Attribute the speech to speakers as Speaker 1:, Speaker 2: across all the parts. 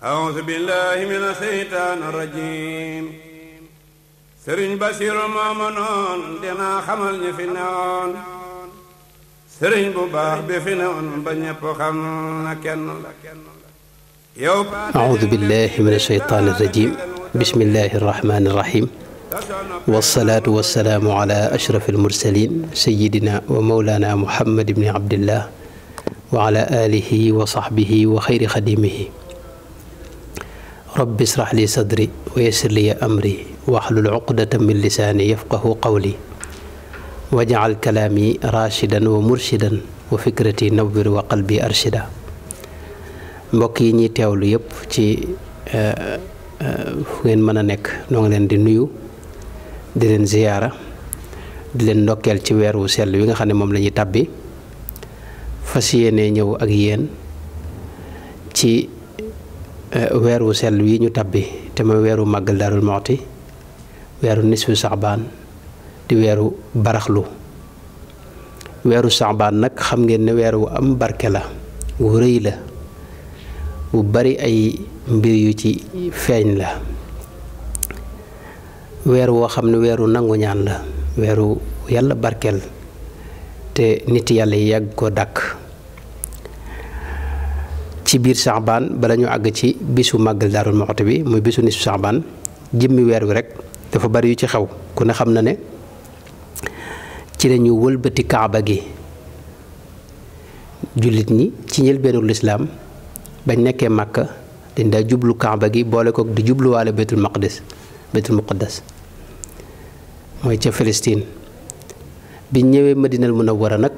Speaker 1: أعوذ بالله من الشيطان الرجيم Sëriñ Basiru moomu noon dinaa xamal ñi fi newoon sëriñ bu baax bi fi newoon ba ñépp xam na kenn la yow
Speaker 2: أعوذ بالله من الشيطان الرجيم بسم الله الرحمن الرحيم والصلاة والسلام على أشرف المرسلين سيدنا ومولانا محمد بن عبد الله وعلى آله وصحبه وخير خديمه رب اشرح لي صدري ويسر لي أمري واحلل عقدة من لساني يفقه قولي واجعل كلامي راشدا ومرشدا وفكرتي نور وقلبي أرشدا mbokk yi ñi teewlu yépp ci fu ngeen mën a nekk noo ngi leen di nuyu di leen ziyaara di leen ndokkeel ci weer wu sell wi nga xam ne moom la ñuy tàbbi fas yéene ñëw ak yéen ci weer wu sell wi ñu tàbbi te mooy weeru màggal Daarul Muxti weeru nisfu saxbaan di weeru baraxlu weeru saxbaan nag xam ngeen ne weer wu am barke la wu rëy la bu bari ay mbir yu ci feeñ la weer woo xam ne weeru nangu ñaan la weeru yàlla barkeel te nit yàlla yi yàgg ko dàkk ci biir saxbaan bala ñu àgg ci bisu màggal Daarul Muxti bi muy bisu nisfu saxbaan jëmmi weer wi rek dafa bari yu ci xew ku ne xam na ne ci lañu wëlbati kaaba gi jullit ñi ci njëlbeenu lislaam bañ nekkee Màkka dañ daa jublu kaaba gi boole ko di jubluwaale baytul muqaddas mooy ca Palestine biñ ñëwee Madinal Munawwara nag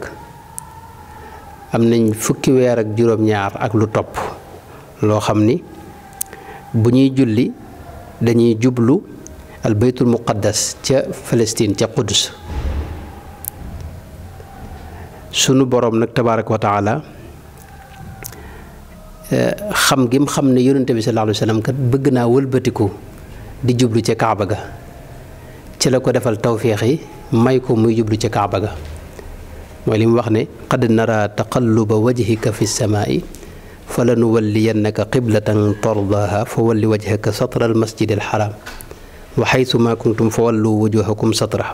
Speaker 2: am nañ fukki weer ak juróom-ñaar ak lu topp loo xam ni bu ñuy julli dañuy jublu al baytul muqaddas ca Palestine ca Qudus sunu boroom nag tabaaraka wa taala xam gim xam ne yonente bi sallallahu alayhi wa sallam kat bëgg naa wëlbatiku di jublu ca Kaaba ga ci la ko defal tawféex yi may ko muy jublu ca Kaaba ga mooy li mu wax ne qad nara taqalluba wajhika fi samaai fa la nuwalliyannaka qiblatan tardaaha fa walli wajhaka satra al masjid al haram wa haythu ma kuntum fa wallu wujuhakum satra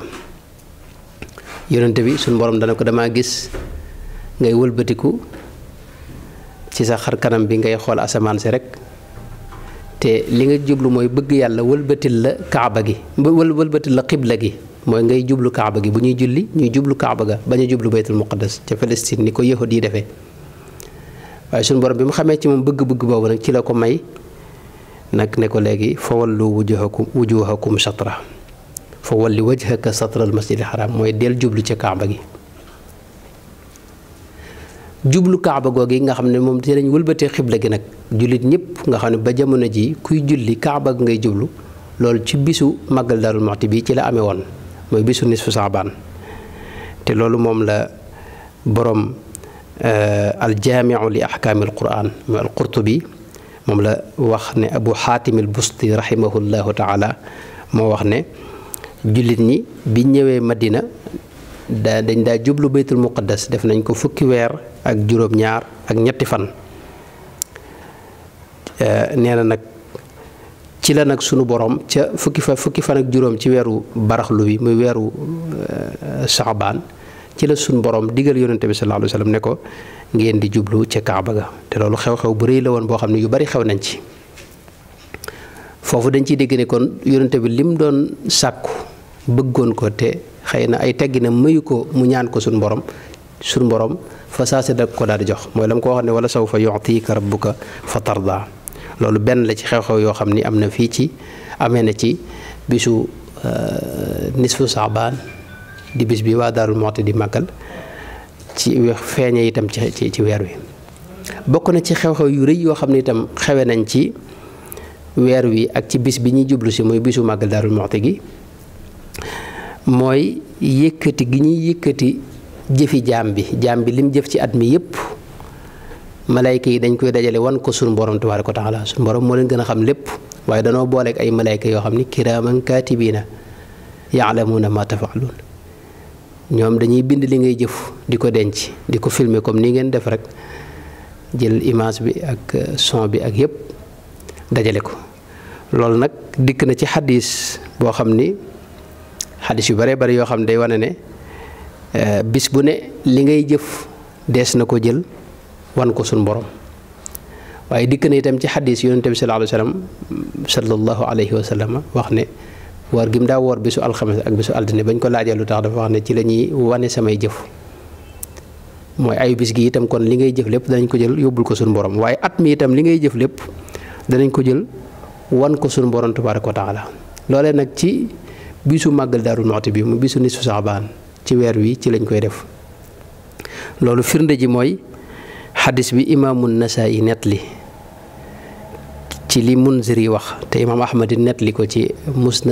Speaker 2: yonente bi suñu borom dana ko damaa gis ngay wëlbatiku ci sa xar kanam bi ngay xool asamaan si rek te li nga jublu mooy bëgg yàlla wëlbatil la kaaba gi wëlbatil la xibla gi mooy ngay jublu kaaba gi bu ñuy julli ñuy jublu kaaba ga bañ a jublu baytul muqaddas ca Palestine ni ko yahud yi defee waaye suñu borom bi mu xamee ci moom bëgg-bëgg boobu nag ci la ko may nag ne ko léegi fa wallu wujuhakum satra fa walli wajhaka satra al masjid al haram mooy del jublu ca kaaba gi jublu kaaba googi nga xam ne moom ci lañ wëlbatee xibla gi nag jullit ñëpp nga xam ne ba jamono ji kuy julli kaaba gi ngay jublu loolu ci bisu màggal Daarul Muxti bi ci la amee woon mooy bisu nisfu saabaan te loolu moom la borom aljaamiu li ahkaamil quraan mooy al qurtubi moom la wax ne abu xaatimil busti rahimahullahu taala moo wax ne jullit ñi bi ñëwee Madina dañ daa jublu baytul muqaddas def nañ ko fukki weer ak juróom-ñaar ak ñetti fan nee na nag ci la nag sunu borom ca fukki fan ak juróom ci weeru baraxlu bi muy weeru saxbaan ci la sunu borom digal yonente bi sallallahu alayhi wa sallam ne ko ngeen di jublu ca Kaaba ga te loolu xew-xew bu rëy la woon boo xam ne yu bari xew nañ ci foofu dañ ciy dégg ne kon yonente bi lim doon sàkku bëggoon ko te xëy na ay teggina mayu ko mu ñaan ko suñu borom fa saase da ko daal di jox mooy la mu ko wax ne wala sawfa yu'tika rabbuka fa tarda loolu benn la ci xew-xew yoo xam ni am na fii ci amee na ci bisu nisfu saabaan di bis bi waa Daarul Muxti di màggal ci feeñe itam ci weer wi bokk na ci xew-xew yu rëy yoo xam ne itam xewe nañ ci weer wi ak ci bis bi ñuy jublu si mooy bisu màggal Daarul Muxti gi mooy yëkkati gi ñuy yëkkati jëfi jaam bi lim jëf ci at mi yépp malayka yi dañ koy dajale wan ko sunu borom tabaaraka wa taala sunu borom moo leen gën a xam lépp waaye danoo booleeg ay malayka yoo xam ni kiraaman kaatibiina yaalamuuna ma tafaaluun ñoom dañuy bind li ngay jëf di ko denc di ko filmer comme ni ngeen def rek jël image bi ak son bi ak yépp dajale ko. loolu nag dikk na ci xadis boo xam ni xadis yu bare bari yoo xam ne day wane ne bis bu ne li ngay jëf dees na ko jël wan ko suñ borom. waaye dikk na itam ci xadis yonente bi sallallahu alayhi wa sallam wax ne woor gi mu daa woor bisu alxames ak bisu altine bañ ko laajee lu tax dafa wax ne ci la ñuy wane samay jëf. mooy ayu bis gi itam kon li ngay jëf lépp danañ ko jël yóbbul ko suñu borom waaye at mi itam li ngay jëf lépp danañ ko jël wan ko suñu borom tabaaraka wa taala. loolee nag ci bisu màggal Daaru Muxti bi mu bisu nisfu Saabaan ci weer wi ci lañ koy def. loolu firnde ji mooy xadis bi imaamu Nasaa'i nettali ci li Munziri wax te imaam Ahmad nettali ko ci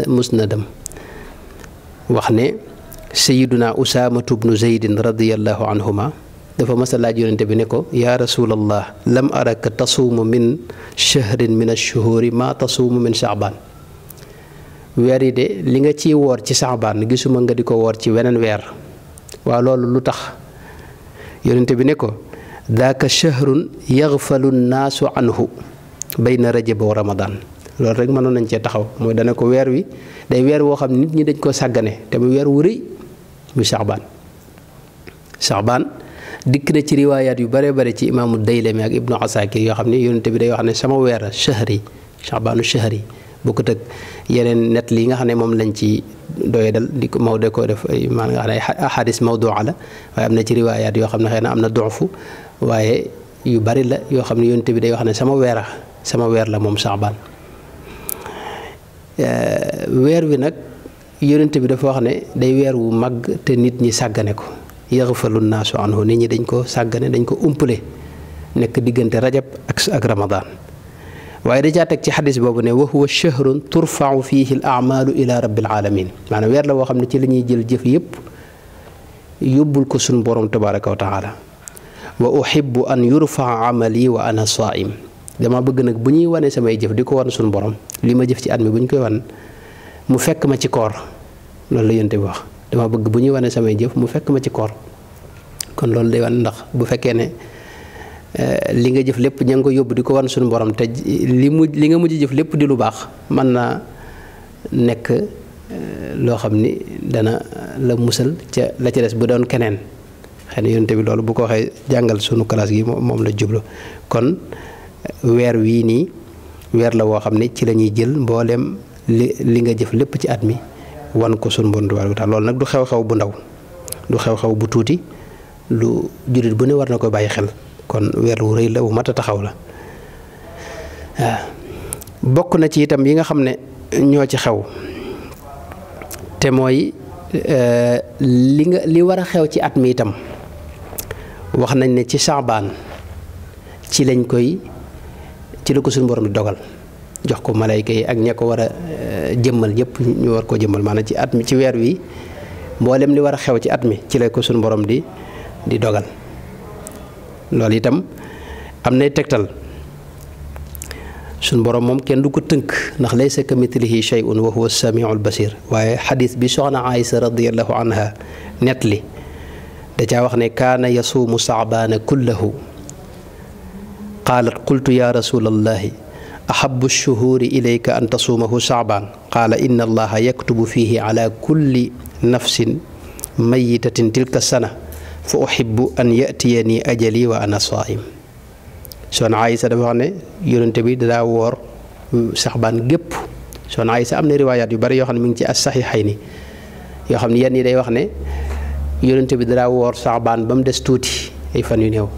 Speaker 2: musnadam wax ne sayiduna Usaamatu bnu Zaydin radiyallahu anhuma dafa mas a laaj yonente bi ne ko yaa rasulallah lam araka tasuumu min shahrin min ashuhuri ma tasuumu min Saabaan. weer yi de li nga ciy woor ci Saabaan gisuma nga di ko woor ci weneen weer. waaw loolu lu tax yonente bi ne ko daaka shahrun yaxfalu nnaasu anhu bayna rajab wa ramadaan. loolu rek mënoon nañ cee taxaw mooy dana ko weer wi day weer woo xam nit ñi dañ koo sàggane te mu weer wu rëy muy Saabaan dikk na ci riwaayaat yu bare bare ci imaamu Daylami ak Ibnu Asakir yoo xam ne yonente bi day wax ne sama weer shahri Saabaanu shahri bokkut ak yeneen net li nga xam ne moom lañ ci doyadal di ko Maodo ko def maanaam nga xam ne ahadis mawdua la waaye am na ci riwaayaat yoo xam ne xëy na am na duufu waaye yu bari la yoo xam ne yonente bi day wax ne sama weer la moom Saabaan. weer wi nag yonente bi dafa wax ne day weer wu mag te nit ñi sàggane ko yaxfalu naasu anhu nit ñi dañ ko sàggane dañ ko umpale nekk diggante rajab ak ramadaan. waaye da caa teg ci xadis boobu ne wa huwa shahrun turfau fihi al amalu ila rabbil alamin maanaam weer la woo xam ne ci la ñuy jël jëf yépp yóbbul ko suñ borom tabaraka wa taala. wa uhibbu an yurfaa amali wa ana saim dama bëgg nag bu ñuy wane samay jëf di ko wan suñu borom li ma jëf ci at mi bu ñu koy wan mu fekk ma ci koor loolu la yonte bi wax dama bëgg bu ñuy wane samay jëf mu fekk ma ci koor. kon loolu day wan ndax bu fekkee ne li nga jëf lépp ña nga ko yóbbu di ko wan suñu borom te li nga mujj jëf lépp di lu baax mën naa nekk loo xam ni dana la musal ca la ca des bu doon keneen xëy na yonte bi loolu bu ko waxee jàngal sunu classe gi moom la jublu. kon weer wii nii weer la woo xam ne ci la ñuy jël mboolem li nga jëf lépp ci at mi wan ko sunu bon tabaaraka wa taala. loolu nag du xew-xew bu ndaw du xew-xew bu tuuti lu jullit bu ne war na ko bàyyi xel. kon weer wu rëy la wu mat a taxaw la waaw. bokk na ci itam yi nga xam ne ñoo ci xew te mooy li war a xew ci at mi itam wax nañ ne ci Saabaan ci la ko suñu borom di dogal jox ko malayka yi ak ña ko war a jëmmal ñëpp ñu war koo jëmmal maanaam ci at mi ci weer wi mboolem li war a xew ci at mi ci la ko suñu borom di dogal. loolu itam am nay tegtal suñ borom moom kenn du ko tënk ndax laysa ka mitlihi shay'un wa huwa as-sami'ul basir waaye xadis bi soxna Aysa radiyallahu anha nettali da caa wax ne kaana yasuumu Saabaana kullahu qaalat qultu ya rasulallahi ahabbu ash-shuhuri ilayka an tasuumahu Saabaan qaala inna allaha yaktubu fihi ala kulli nafsin mayitatin tilka sana fa uhibbu an yatiyani ajali wa ana saim. soxna Aysa dafa wax ne yonente bi daa woor Saabaan gépp. soxna Aysa am na riwaayaat yu bari yoo xam ne mi ngi ci as-saxiixayni yoo xam ne yenn yi day wax ne yonente bi daa woor Saabaan ba mu des tuuti ay fan yu néew.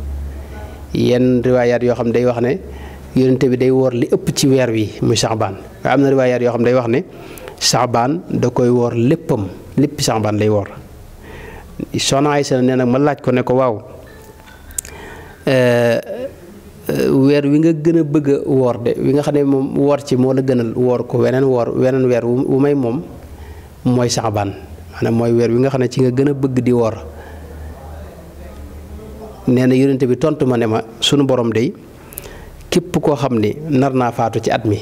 Speaker 2: yenn riwaayaat yoo xam ne day wax ne yonente bi day woor li ëpp ci weer wi muy Saabaan waaye am na riwaayaat yoo xam ne day wax ne Saabaan da koy woor léppam léppi Saabaan lay woor. soxna Aysa nee nag ma laaj ko ne ko waaw weer wi nga gën a bëgg a woor de wi nga xam ne moom woor ci moo la gënal woor ko weneen weer wu may moom mooy Saabaan maanaam mooy weer wi nga xam ne ci nga gën a bëgg di woor. nee na yonente bi tontu ma ne ma sunu borom day képp koo xam ni nar naa faatu ci at mi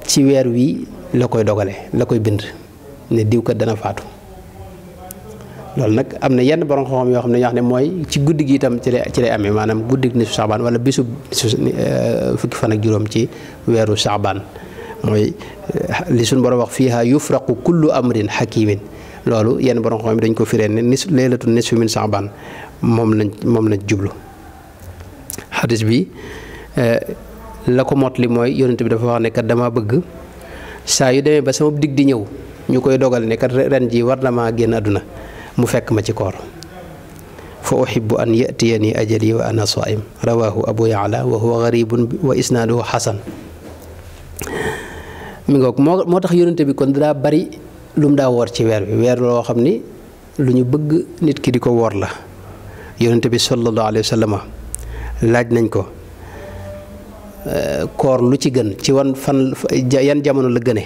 Speaker 2: ci weer wi la koy dogale la koy bind ne diw kat dana faatu. loolu nag am na yenn borom xam-xam yoo xam ne ñoo xam ne mooy ci guddi gi itam ci lay amee maanaam guddi nisfu Saabaan wala bisu fukki fan ak juróom ci weeru Saabaan mooy li suñu borom wax fiihaa yufraqu kullu amrin hakimin loolu yenn borom xam-xam dañ ko firee ne leylatu nisfi min Saabaan moom lañ jublu. xadis bi la ko mot li mooy yonent bi dafa wax ne kat dama bëgg saa yu demee ba sama dig di ñëw ñu koy dogal ne kat ren ji war na maa génn àdduna mu fekk ma ci koor fa uhibbu an yatiyani ajali wa ana saim rawahu abu yaala wa huwa garibun wa isnaaduhu xasan mi ngoog moo tax yonent bi kon daa bari lu mu daa woor ci weer bi weer loo xam ni lu ñu bëgg nit ki di ko woor la yonent bi sallallahu alayhi wa sallam laaj nañ ko koor lu ci gën ci wan fan yan jamono la gëne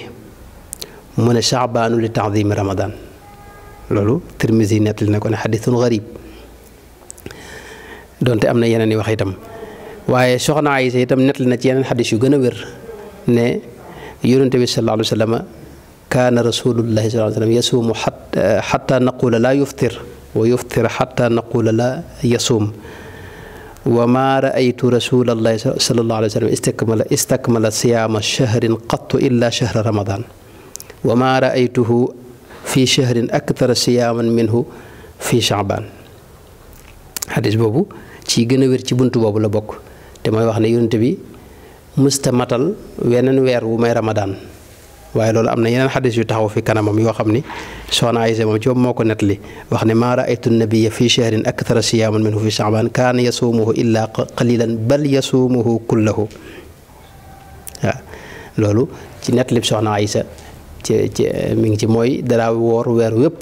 Speaker 2: mu ne Shaabaanu li ta'zimi Ramadan loolu Tirmisi nettali na ko ne xadiisun gariib donte am na yeneen yi wax itam waaye soxna Aysa itam nettali na ci yeneen xadiis yu gën a wér ne yonent bi sallallahu alayhi wa sallam kaana rasulullahi sallallahu alayhi wa sallam yasuumu xatta naqula laa yuftir wa yuftir xatta naqula laa yasuum wa maa raaytu rasulallahi sallallahu alayhi wa sallam istakmala siyaama shahrin qattu illa shahra ramadan wa maa raaytuhu fi shahrin akthara siyaaman minhu fi Shaaban xadis boobu ci gën a wér ci buntu boobu la bokk te mooy wax ne yonent bi mësta matal weneen weer wu may Ramadan waaye loolu am na yeneen xadis yu taxaw fi kanamam yoo xam ni soxna Aysa moom ci moom moo ko nettali wax ne maa raaytu nabiya fi shahrin akthara siyaaman minhu fi Shaaban kaana yasuumuhu illaa qalilan bal yasuumuhu kullahu waaw loolu ci nettali soxna Aysa ci mi ngi ci mooy dara woor weer wépp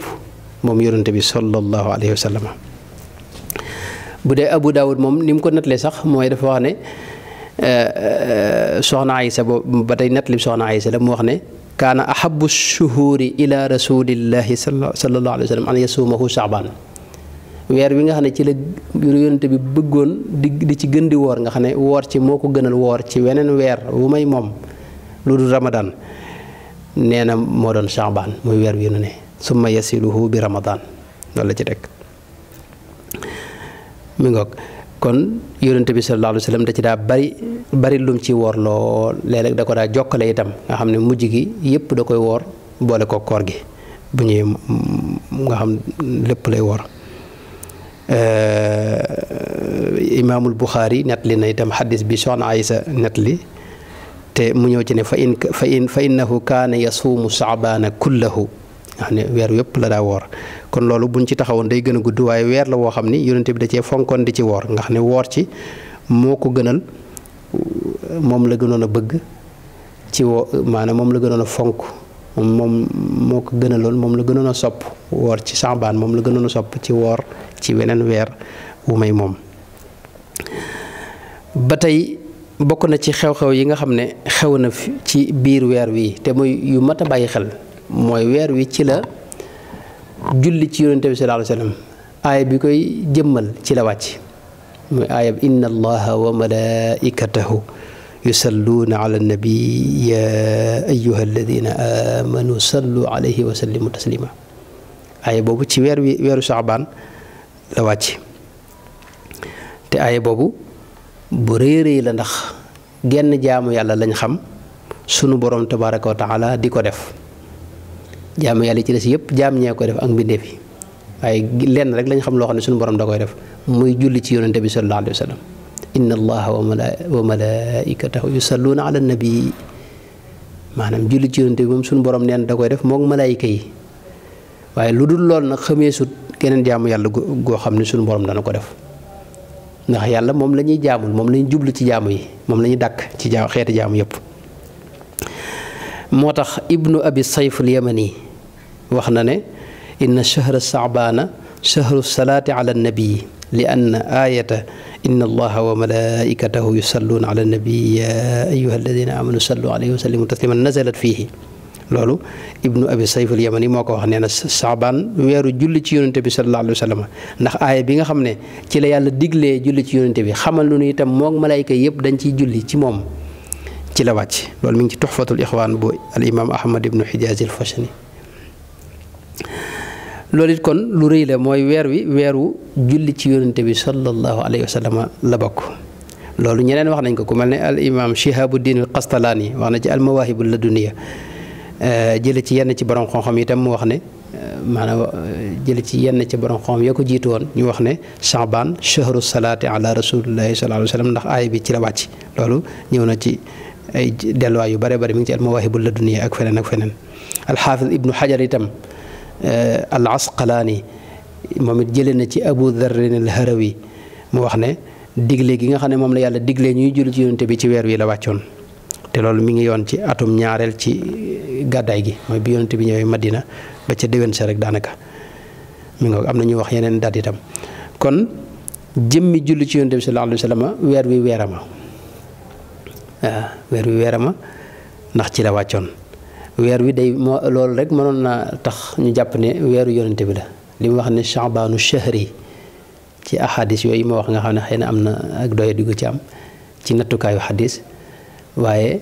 Speaker 2: moom yonent bi sallallahu alayhi wa sallam bu dee Abu Daawud moom ni mu ko nettalee sax mooy dafa wax ne soxna Aysa boobu ba tey nettali soxna Aysa la mu wax ne kaana ahabu shuhuri ila rasulillahi sallallahu alayhi wa sallam an yasuumahu Shaaban weer wi nga xam ne ci la yonent bi bëggoon di ci gën di woor nga xam ne woor ci moo ko gënal woor ci weneen weer wu may moom lu dul Ramadan nee na moo doon Shaaban muy weer wi nu ne summa yasiluhu bi Ramadan loolu la ci teg mi ngoog kon yonent bi sallallahu alayhi wa sallam da ci daa bari lum ci woor lool léeg-léeg da ko daa jokkale itam nga xam ne mujj gi yëpp da koy woor boole ko koor gi bu ñëwee nga xam lépp lay woor imaamul Buxaari nettali na itam xadis bi soxna Aysa nettali te mu ñëw ci ne fa innahu kaana yasuumu Shaabaana kullahu nga xam ne weer yëpp la daa woor kon loolu buñ ci taxawoon day gën a gudd waaye weer la woo xam ni yonent bi da cee fonkoon di ci woor nga xam ne woor ci moo ko gënal moom la gënoon a bëgg ci maanaam moom la gënoon a fonk moom moo ko gënaloon moom la gënoon a sopp woor ci Saabaan moom la gënoon a sopp ci woor ci weneen weer wu may moom ba tey bokk na ci xew-xew yi nga xam ne xew na ci biir weer wi te muy yu mat a bàyyi xel mooy weer wi ci la julli ci yonente bi sallallahu alayhi wa sallam aaya bi koy jëmmal ci la wàcc muy aaya bi inna allaha wa malaikatahu yusalluuna ala nabi ya ayyuha alladina amanu sallu alayhi wa sallimu taslima aaya boobu ci weeru Saabaan la wàcc te aaya boobu bu réeréy la ndax genn jaamu yàlla lañ xam sunu borom tabaraka wa taala di ko def jaamu yàlla ci des yëpp jaam ñee ko def ak mbindeef yi waaye lenn rek lañ xam loo xam ne sunu borom da koy def muy julli ci yonente bi sallallahu alayhi wa sallam inna allaha wa malaikatahu yusalluuna ala nabi maanaam julli ci yonente bi moom sunu borom neen da koy def moog malaayika yi waaye lu dul lool nag xamee sut geneen jaamu yàlla goo xam ne sunu borom dana ko def ndax yàlla moom la ñuy jaamul moom la ñuy jublu ci jaamu yi moom la ñuy dàkk ci xeeti jaamu yëpp moo tax ibnu abi sayf al yamani wax na ne inna shahra saabaana shahru salaati ala nabii li anna ayata inna allaha wa malaikatahu yusalluuna ala nabii ya ayuha alladina amanu sallu alayhi wa sallimu tasliman nazalat fiihi loolu ibnu abi sayf al yamani moo ko wax nee na saabaan weeru julli ci yonente bi sallallahu alayhi wa sallam ndax aaya bi nga xam ne ci la yàlla diglee julli ci yonente bi xamal lu nu itam moog malaayka yëpp dañ ciy julli ci moom ci la wàcc loolu mi ngi ci tuxfatul ixwaan bu al imam ahmad ibnu xijaaz al fashani loolu it kon lu rëy la mooy weer wi weeru julli ci yonente bi sallallahu alayhi wa sallam la bokk. loolu ñeneen wax nañ ko ku mel ne al imam Shihabuddin al Qastalaani wax na ci al Mawaahibul Ladunniya jële ci yenn ci borom xam-xam itam mu wax ne maanaam jële ci yenn ci borom xam-xam ya ko jiitu woon ñu wax ne Sha'ban shahru salaati ala rasulillahi sallallahu alayhi wa sallam ndax aaya bi ci la wàcc. loolu ñëw na ci ay delluwaay yu bare bari mi ngi ci al Mawaahibul Ladunniya ak feneen ak feneen. al Xaafis Ibnu Xajar itam al Asqalaani moom it jëlee na ci Abu Dharrin al Harawi mu wax ne digle gi nga xam ne moom la yàlla digle ñuy julli ci yonente bi ci weer wi la wàccoon. te loolu mi ngi yoon ci atum ñaareel ci gàddaay gi mooy bi yonente bi ñëwee Madina ba ca déwén sa rek daanaka mi nga am na ñuy wax yeneen daat itam. kon jëmmi julli ci yonente bi sallallahu alayhi wa sallam weer wi weerama waaw weer wi weerama ndax ci la wàccoon. weer wi day moo loolu rek mënoon naa tax ñu jàpp ne weeru yonente bi la li mu wax ne Sha'baanu shahri ci ahadis yooyu ma wax nga xam ne xëy na am na ak doye di ko ci am ci nattukaayu xadis waaye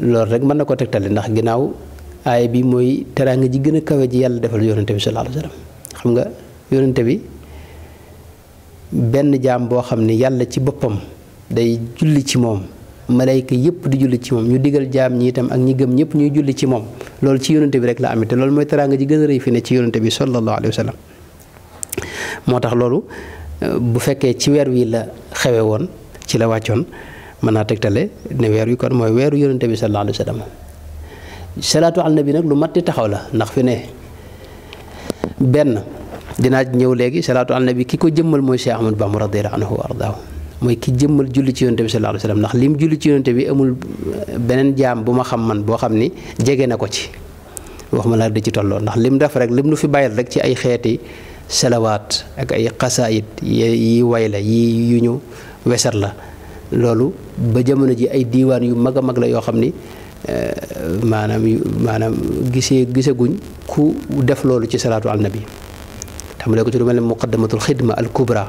Speaker 2: loolu rek mën na ko tegtale ndax ginnaaw aaya bi mooy teraanga ji gën a kawe ji yàlla defal yonente bi sallallahu alayhi wa sallam. xam nga yonente bi benn jaam boo xam ne yàlla ci boppam day julli ci moom malayka yëpp di julli ci moom ñu digal jaam ñi itam ak ñi gëm ñëpp ñuy julli ci moom loolu ci yonente bi rek la amit te loolu mooy teraanga ji gën a rëy fi ne ci yonente bi sallallahu alayhi wa sallam. moo tax loolu bu fekkee ci weer wi la xewe woon ci la wàccoon mën naa tegtale ne weer wi kon mooy weeru yonente bi sallallahu alayhi wa sallam. salaatu ala nabi nag lu mat di taxaw la ndax fi ne benn dinaa ñëw léegi salaatu ala nabi ki ko jëmmal mooy Cheikh Ahmadou Bamba radiyallahu anhu wa ardaahu mooy ki jëmmal julli ci yonente bi sallallahu alayhi wa sallam ndax lim julli ci yonente bi amul beneen jaam bu ma xam man boo xam ni jege na ko ci wax ma laa di ci tolloo ndax lim def rek lim nu fi bàyyil rek ci ay xeeti salawaat ak ay xasaayit yi way la yi yu ñu wesar la loolu ba jamono ji ay diiwaan yu mag a mag la yoo xam ni maanaam gisaguñ ku def loolu ci salaatu al nabi tàmbalee ko ci lu mel ne muqaddamatul xidma al kubra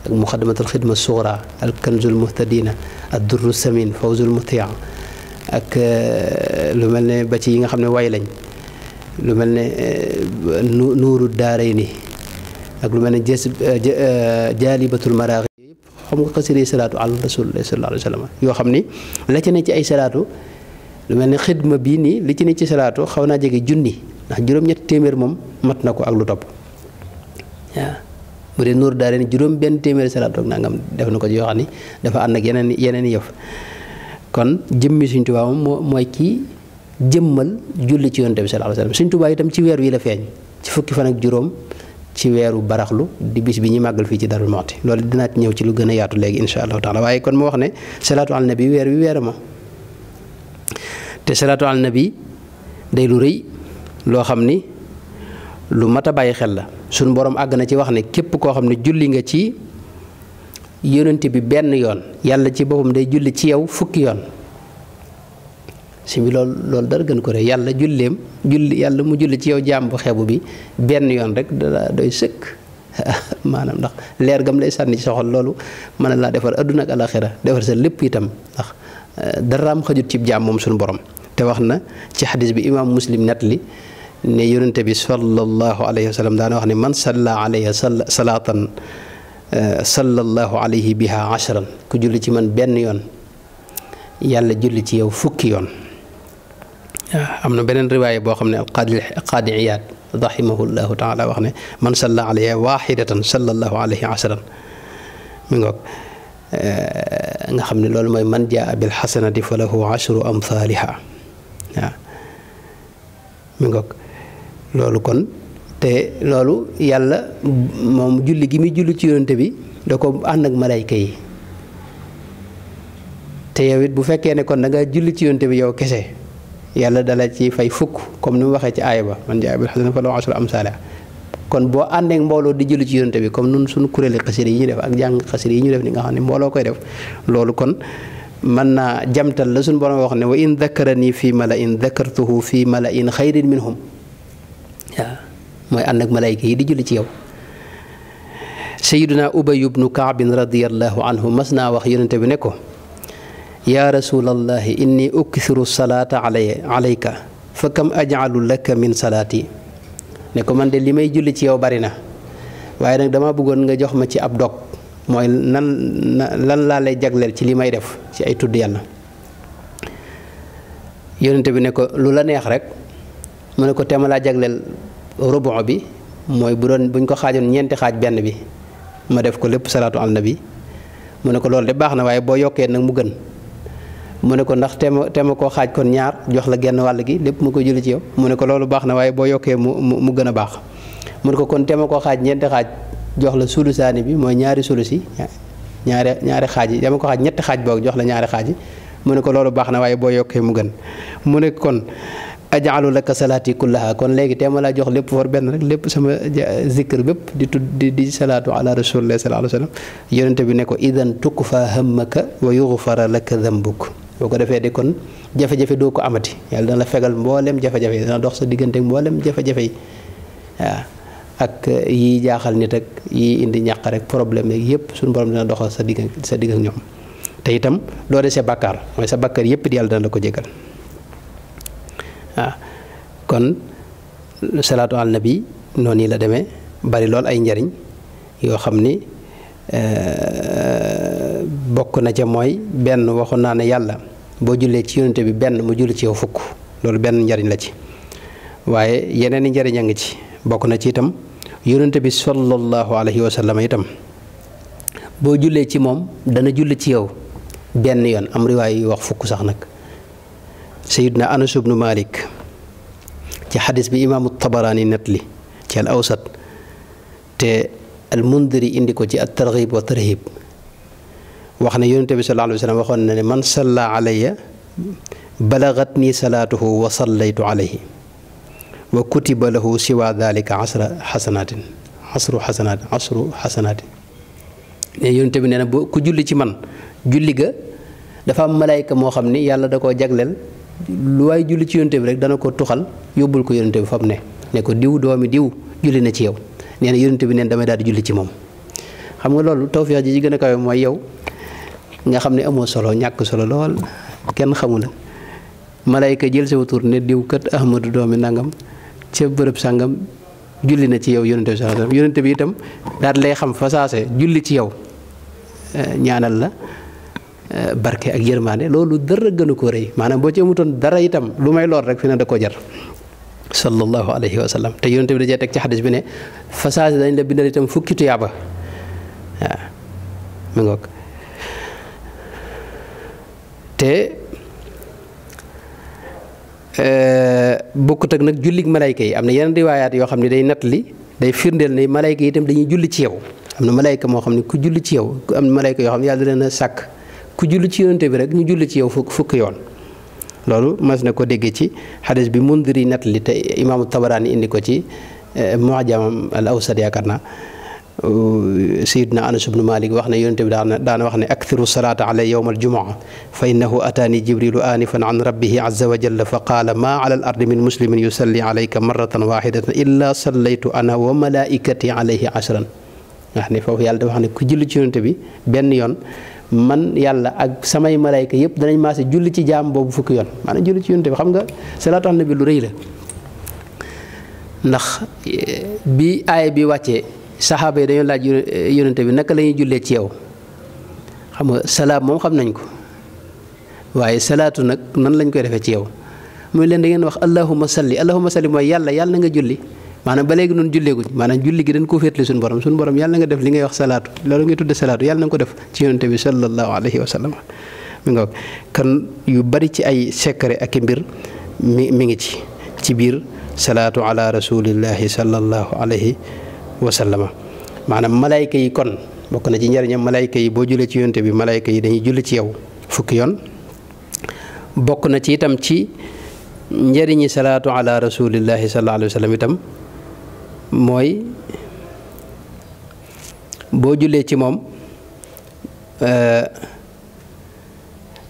Speaker 2: ak muqaddamatul xidma sugra al kanzul muhtadina ad durru samin fawzul mutia ak lu mel ne ba ci yi nga xam ne way lañ lu mel ne nuuru daarayni ak lu mel ne jaalibatul maraaxi yëpp xam nga xasida salaatu ala rasulillah sallallahu alayhi wa sallam yoo xam ni la ci ne ci ay salaatu lu mel ne xidma bii nii li ci ne ci salaatu xaw naa jege junni ndax juróom-ñetti téeméer moom mat na ko ak lu topp waaw bu dee nuur daa leen juróom benn téeméeri salaatu ak nangam def na ko ci yoo xam ni dafa ànd ak yeneen yëf kon jëmmi Sëñ Tuubaa moom mooy kii jëmmal julli ci yonent bi sallallahu alayhi wa sallam Sëñ Tuubaa itam ci weer wi la feeñ ci fukki fan ak juróom ci weeru baraxlu di bis bi ñuy màggal fii ci Darou Mouhty loolu dinaa ci ñëw ci lu gën a yaatu léegi insha allahu taala waaye kon moo wax ne salaatu ala nabi weer wi weerama te salaatu ala nabi day lu rëy loo xam ni lu mat a bàyyi xel la suñu borom àgg na ci wax ne képp koo xam ne julli nga ci yonent bi benn yoon yàlla ci boppam day julli ci yow fukki yoon si bi loolu dara gën ko rek yàlla yàlla mu julli ci yow jaam bu xeebu bi benn yoon rek dala doy sëkk maanaam ndax leer gam lay sànni ci soxal loolu mën na laa defar adduna ak alaxira defar sa lépp itam ndax daraam xajut ci jaam moom suñu borom te wax na ci xadis bi imaam muslim nettali ne yonente bi sallallahu alayhi wa sallam daana wax ne man salla alayhi salaatan sallallahu alayhi biha ashran ku julli ci man benn yoon yàlla julli ci yow fukki yoon waaw am na beneen riwaaya boo xam ne alqaadi iyaad rahimahullahu taala wax ne man salla alayhi waxidatan sallallahu alayhi ashran mi ngoog nga xam ne loolu mooy man jaa bil xasanati fa lahu ashru amthaliha waaw mi ngoog loolu kon te loolu yàlla moom julli gi muy julli ci yonente bi da ko ànd ak malayka yi te yow it bu fekkee ne kon da nga julli ci yonente bi yow kese yàlla dala ci fay fukk comme ni mu waxee ci aaya ba man jaa bil xasanati fa lahu ashru amthaliha kon boo àndeek mbooloo di julli ci yonente bi comme nun suñu kuréeli xasida yi ñu def ak jàng xasida yi ñu def ni nga xam ne mbooloo koy def loolu kon mën naa jamtal la suñu borom wax ne wa in dakarani fi mala in dakartuhu fi mala in xayrin minhum waaw mooy ànd ak malayka yi di julli ci yow sayiduna ubay ibnu kaabin radiallahu anhu mas naa wax yonente bi ne ko yaa rasulallahi inni ukthiru salaata alayka fa kam ajcalu laka min salaati ne ko man de li may julli ci yow bari na waaye nag dama bëggoon nga jox ma ci ab dog mooy lan laa lay jagleel ci li may def ci ay tudd yàlla. yonente bi ne ko lu la neex rek mu ne ko teema laa jagleel rubu bi mooy buñ ko xaajoon ñeenti xaaj benn bi ma def ko lépp salaatu al nabi mu ne ko loolu de baax na waaye boo yokkee nag mu gën. mu ne ko ndax teema koo xaaj kon ñaar jox la genn wàll gi lépp mu ko julli ci yow mu ne ko loolu baax na waaye boo yokkee mu gën a baax. mu ne ko kon teema koo xaaj ñeenti xaaj jox la sulusaani bi mooy ñaari sulusi ñaari xaaj yi dama ko xaaj ñetti xaaj boog jox la ñaari xaaj yi mu ne ko loolu baax na waaye boo yokkee mu gën. mu ne kon ajaalu laka salaati kullaha kon léegi teema laa jox lépp for benn rek lépp sama zikr bépp di salaatu ala rasulillah sallallahu alayhi wa sallam. yonente bi ne ko idan tukfa hammaka wa yughfara laka dambuk boo ko defee de kon jafe-jafe doo ko amati yàlla dana la fegal mboolem jafe-jafe yi dana dox sa diggante mboolem jafe-jafe yi waaw ak yi jaaxal nit ak yi indi ñàq rek problème yeeg yëpp suñu borom dina doxal sa digg ak ñoom te itam doo desee bàkkaar mooy sa bàkkaar yëpp di yàlla dana la ko jégal waaw kon salaatu al nabi noonu yi la demee bari lool ay njariñ yoo xam ni bokk na ca mooy benn waxoon naa ne yàlla boo jullee ci yonente bi benn mu julli ci yow fukk loolu benn njariñ la ci waaye yeneen i njariñ a ngi ci bokk na ci itam yonente bi sallallahu alayhi wa sallam itam boo jullee ci moom dana julli ci yow benn yoon am riwaay yu wax fukk sax nag sayidna Anas ibnu Malik ci xadis bi imaamu Tabaraani nettali ci al awsat te al Mundiri indi ko ci at targhib wa tarhib wax ne yonente bi sallallahu alayhi wa sallam waxoon na ne man salla alayya balagat nii salaatuhu wa sallaytu alayhi wa kutiba lahu siwa dalika asru xasanaatin ne yonente bi nee na ku julli ci man julli ga dafa am malayka moo xam ni yàlla da koo jagleel lu waay julli ci yonente bi rek dana ko tuxal yóbbul ko yonente bi fa mu ne ko diw doomi diw julli na ci yow nee na yonente bi neen damay daal di julli ci moom. xam nga loolu tawfiix ji ci gën a kawe mooy yow nga xam ne amoo solo ñàkk solo lool kenn xamu la malayka jël sa tur ne diw kat ahmadu doomi nangam ca bërëb sàngam julli na ci yow yonente bi sallallahu alayhi wasallam yonente bi itam daal lay xam fa saase julli ci yow ñaanal la barke ak yërmaande loolu dara gënu ko rëy maanaam boo ci amutoon dara itam lu may lool rek fi ne da ko jar sallallahu alayhi wa sallam te yonente bi da cee teg ci xadis bi ne fa saase dañ la bindal itam fukki tuyaaba waaw mi ngoog te bokkut ak nag jullig malayka yi am na yeneen riwaayaat yoo xam ne day nattali day firndeel ne malayka yi itam dañuy julli ci yow am na malayka moo xam ne ku julli ci yow am na malayka yoo xam ne yàlla da leen a sàkk ku julli ci yonente bi rek ñu julli ci yow fukk yoon loolu mas na ko déggee ci xadis bi Mundiri nattali te imaamu Tabaraani indi ko ci mu'jam al awsat yaakaar naa sayidna Anas ibnu Malik wax ne yonente bi daana wax ne akthiru salaata alay yawm aljumaa fa innahu ataani jibrilu anifan an rabbihi azza wa jalla fa qaala maa ala al ardi min muslimin yusalli alayka marratan waxidatan illa sallaytu ana wa malaikati alayhi ashran wax ne foofu yàlla dafa wax ne ku julli ci yonente bi benn yoon man yàlla ak samay malayka yëpp danañ maase julli ci jaam boobu fukki yoon maanaam julli ci yonente bi xam nga salaatu ala nabi lu rëy la ndax bi aaya bi wàccee saxaaba yi dañoo laaj yonente bi naka la ñuy jullee ci yow xam nga salaam moom xam nañ ko waaye salaatu nag nan lañ koy defee ci yow muy leen da ngeen wax allahumma salli mooy yàlla na nga julli maanaam ba léegi noonu julleeguñ maanaam julli gi dañ koo féetale suñu borom yàlla na nga def li ngay wax salaatu loolu ngay tudde salaatu yàlla na nga ko def ci yonente bi sallallahu alayhi wa sallam mi nga kan yu bari ci ay secret ak mbir mi ngi ci biir salaatu ala rasulillahi sallallahu alayhi wa sallama maanaam malayka yi kon bokk na ci njariñam malayka yi boo jullee ci yonte bi malayka yi dañuy julli ci yow fukki yoon bokk na ci itam ci njariñi salaatu ala rasulillahi sallallahu alayhi wa sallam itam mooy boo jullee ci moom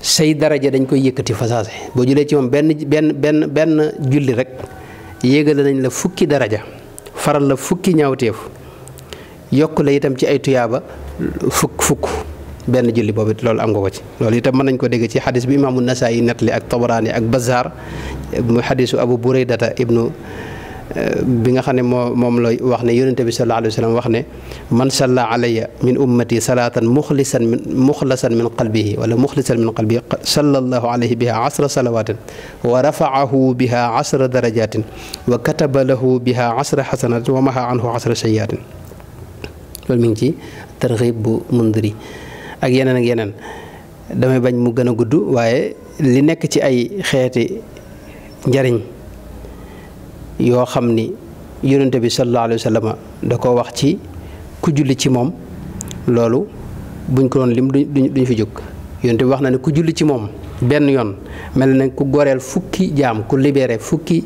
Speaker 2: say daraja dañ koy yëkkati fasaase boo jullee ci moom benn julli rek yéegale nañ la fukki daraja faral la fukki ñaawteef yokk la itam ci ay tuyaaba fukk benn julli boobu loolu am nga ko ci loolu itam mën nañ ko dégg ci xadis bi imaamu Nasaa'i nettali ak Tabaraani ak Bazaar muy xadisu Abu Buraydata ibnu bi nga xam ne moom la wax ne yonente bi sallallahu alayhi wa sallam wax ne man salla alayya min ummati salaatan muxlisan min qalbihi wala muxlisan min qalbihi sallallahu alayhi biha 10 salawatin wa rafa'ahu biha 10 darajatin wa kataba lahu biha 10 xasanatin wa maha anhu 10 sayyiatin. loolu mi ngi ci tarxiib bu Mundiri ak yeneen damay bañ mu gën a gudd waaye li nekk ci ay xeeti njariñ yoo xam ni yonente bi sallallahu alayhi wa sallam da ko wax ci ku julli ci moom loolu buñ ko doon lim duñ fi jóg. yonente bi wax na ne ku julli ci moom benn yoon mel na ku goreel fukki jaam ku libéré fukki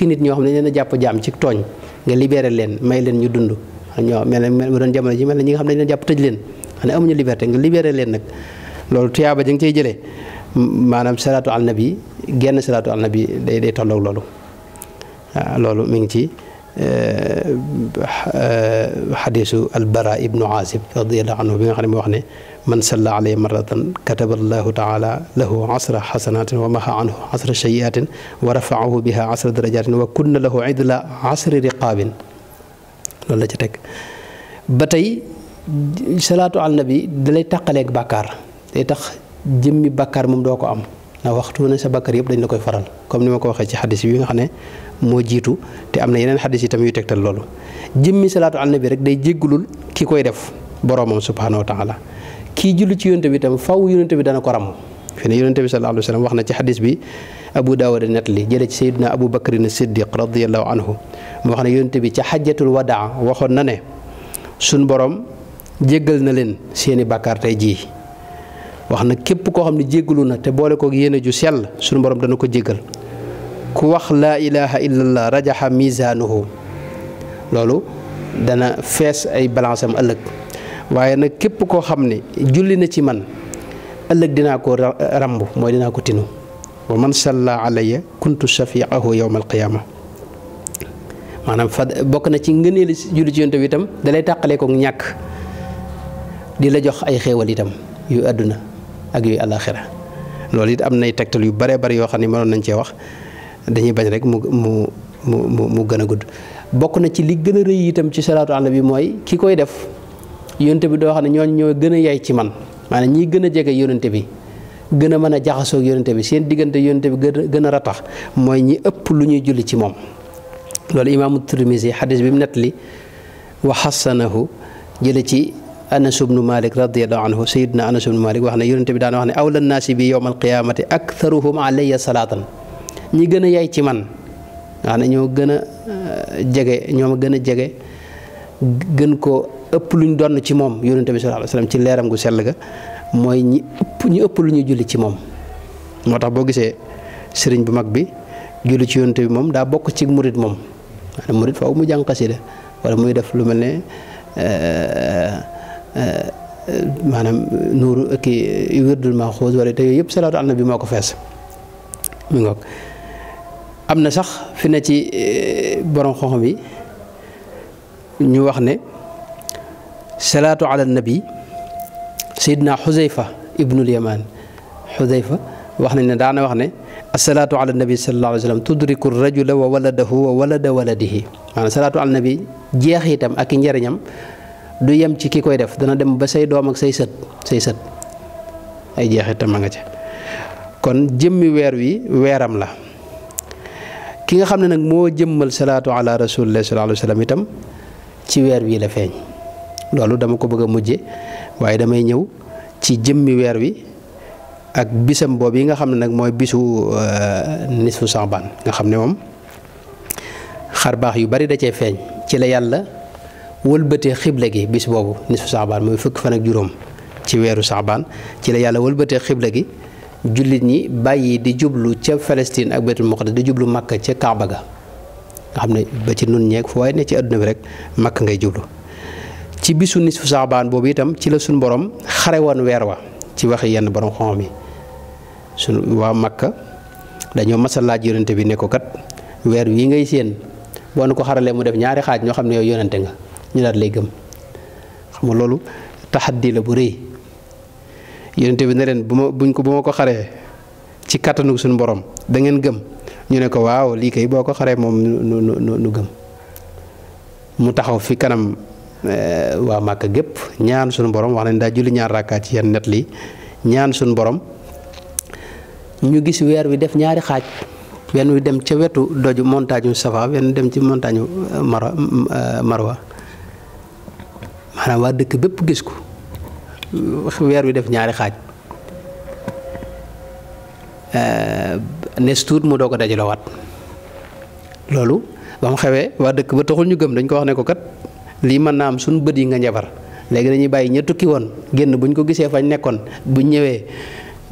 Speaker 2: nit ñoo xam ne dañ leen a jàpp jaam ci tooñ nga libéré leen may leen ñu dund ñoo mel ne mu doon jamono ji mel ne ñi nga xam ne dañ leen jàpp tëj leen xam ne amuñu liberté nga libéré leen nag loolu tuyaaba ji nga cey jëlee maanaam salaatu al nabi genn salaatu al nabi day tolloog loolu. waaw loolu mi ngi ci xadiisu albara ibnu azib radiallahu anhu bi nga xam ne moo wax ne man salla alayhi marratan kataba allahu taala lahu 10 xasanatin wa maha anhu 10 sayyiatin wa rafaahu biha 10 darajatin wa kunna lahu idla 10 riqaabin loolu la ca teg. ba tey salaatu al nabi dalay tàqaleeg bàkkaar day tax jëmmi bàkkaar moom doo ko am ndax waxtu ne sa bàkkaar yëpp dañ la koy faral comme ni ma ko waxee ci xadis bi nga xam ne moo jiitu te am na yeneen xadis yi tam yu tegtal loolu. jëmmi salaatu al nabi rek day jéggulul ki koy def boroomam subhaanahu wa taala kii julli ci yonente bi tam faw yonente bi dana ko ram fi ne yonente bi sallallahu alayhi wa sallam wax na ci xadis bi Abu Daawud net li jële ci Seydina Abu Bakrin Siddiq radiyallahu anhu mu wax ne yonente bi ca xajjatul wadaa waxoon na ne suñ borom jéggal na leen seeni bàkkaar tey jii wax na képp koo xam ne jéggalu na te boole ko yéene ju sell suñu borom dana ko jéggal ku wax laa ilaha illallah rajaxa misaanuhu loolu dana fees ay balance am ëllëg waaye nag képp koo xam ne julli na ci man ëllëg dinaa ko ramb mooy dinaa ko tinu wa man salla alayya kuntu shafiahu yawma alqiyama maanaam bokk na ci ngëneeli julli ci yonte bi itam dalay tàqalee ko ñàkk di la jox ay xéewal itam yu àdduna ak yu àllaaxira loolu it am nay tegtal yu bare bari yoo xam ne mënoon nañ cee wax dañuy bañ rek mu gën a gudd. bokk na ci li gën a rëy itam ci salaatu ala bi mooy ki koy def yonte bi doo xam ne ñooñ ñoo gën a yay ci man maanaam ñi gën a jege yonente bi gën a mën a jaxasoog yonente bi seen diggante yonente bi gën a ratax mooy ñi ëpp lu ñuy julli ci moom. loolu imaamu Tirmisi xadis bi mu nettali wa xasanahu jële ci Anas ibnu Malik radiyallahu anhu sayyidina Anas ibnu Malik wax ne yonente bi daan wax ne awla naasi bi yawmal qiyaamati aktharuhum alayya salaatan ñi gën a yay ci man wax ne ñoo gën a jege ñoo ma gën a jege gën ko ëpp luñ doon ci moom yonente bi sallallahu alayhi wasallam ci leeram gu sell ga mooy ñi ëpp lu ñuy julli ci moom. moo tax boo gisee sëriñ bu mag bi julli ci yonente bi moom daa bokk ci murit moom maanaam murit faaw mu jàng xasida wala muy def lu mel ne maanaam nuuru kii wirdul maxuus wala te yooyu yëpp salaatu ala nabi moo ko fees mi ngoog. am na sax fi ne ci borom xam-xam yi ñu wax ne salaatu ala nabi Seydina Xuzayfa ibnul Yamaan Xuzayfa wax nañ ne daana wax ne asalaatu ala nabi sallallahu alayhi wa sallam tudriku rajula wa waladahu wa walada waladihi maanaam salaatu ala nabi jeexitam ak i njariñam du yem ci ki koy def dana dem ba say doom ak say sët ay jeexitam a nga ca kon jëmmi weer wi weeram la. ki nga xam ne nag moo jëmmal salaatu ala rasulillah sallallahu alayhi wa sallam itam ci weer wi la feeñ loolu dama ko bëgg a mujje waaye damay ñëw ci jëmmi weer wi ak bisam boobu yi nga xam ne nag mooy bisu nisfu Saabaan nga xam ne moom xar baax yu bari da cee feeñ ci la yàlla wëlbatee xibla gi bis boobu nisfu Saabaan mooy fukki fan ak juróom ci weeru Saabaan ci la yàlla wëlbatee xibla gi jullit ñi bàyyi di jublu ca Palestine ak Baytul Muqaddas di jublu Makka ca Kaaba ga nga xam ne ba ci nun ñeeg fu waaye ne ci àdduna bi rek Makka ngay jublu ci bisu nisfu Saabaan boobu itam ci la suñu borom xare woon weer wa ci waxi yenn borom xam yi suñu waa Makka dañoo mas a laaj yonente bi ne ko kat weer wii ngay séen boo na ko xaralee mu def ñaari xaaj ñoo xam ne yow yonente nga ñu daal lay gëm xam nga loolu taxaddi la bu rëy yonente bi ne leen bu ma ko xaree ci kattanu suñu borom da ngeen gëm ñu ne ko waaw lii kay boo ko xaree moom nu gëm. mu taxaw fi kanam waa Màkka gépp ñaan suñu borom wax nañ daa julli ñaar rakkaat ci yenn net li ñaan suñu borom ñu gis weer wi def ñaari xaaj wenn wi dem ca wetu doju montagne Safa wenn dem ci montagne Marwa maanaam waa dëkk bépp gis ko weer wi def ñaari xaaj nes tuut mu doo ko dajalewaat loolu ba mu xewee waa dëkk ba taxul ñu gëm dañ ko wax ne ko kat lii mën naa am suñu bët yi nga njabar léegi dañuy bàyyi ña tukki woon génn buñ ko gisee fañ nekkoon buñ ñëwee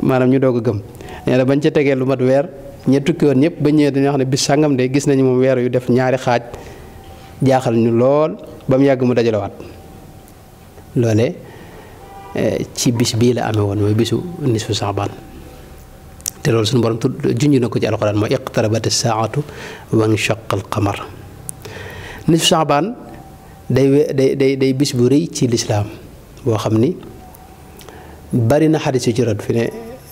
Speaker 2: maanaam ñu doog a gëm nee na bañ ca tegee lu mat weer ña tukki woon ñëpp bañ ñëwee dañuy wax ne bis sàngam de gis nañu moom weer yu def ñaari xaaj jaaxal ñu lool ba mu yàgg mu dajalewaat loole ci bis bii la amee woon mooy bisu nisfu Saabaan te loolu suñu borom junj na ko ci alxuraan mooy iqtarabat as-saa'atu wa inshaqa al-qamar. nisfu Saabaan day bis bu rëy ci lislaam boo xam ni bari na xadis yu ci rot fi ne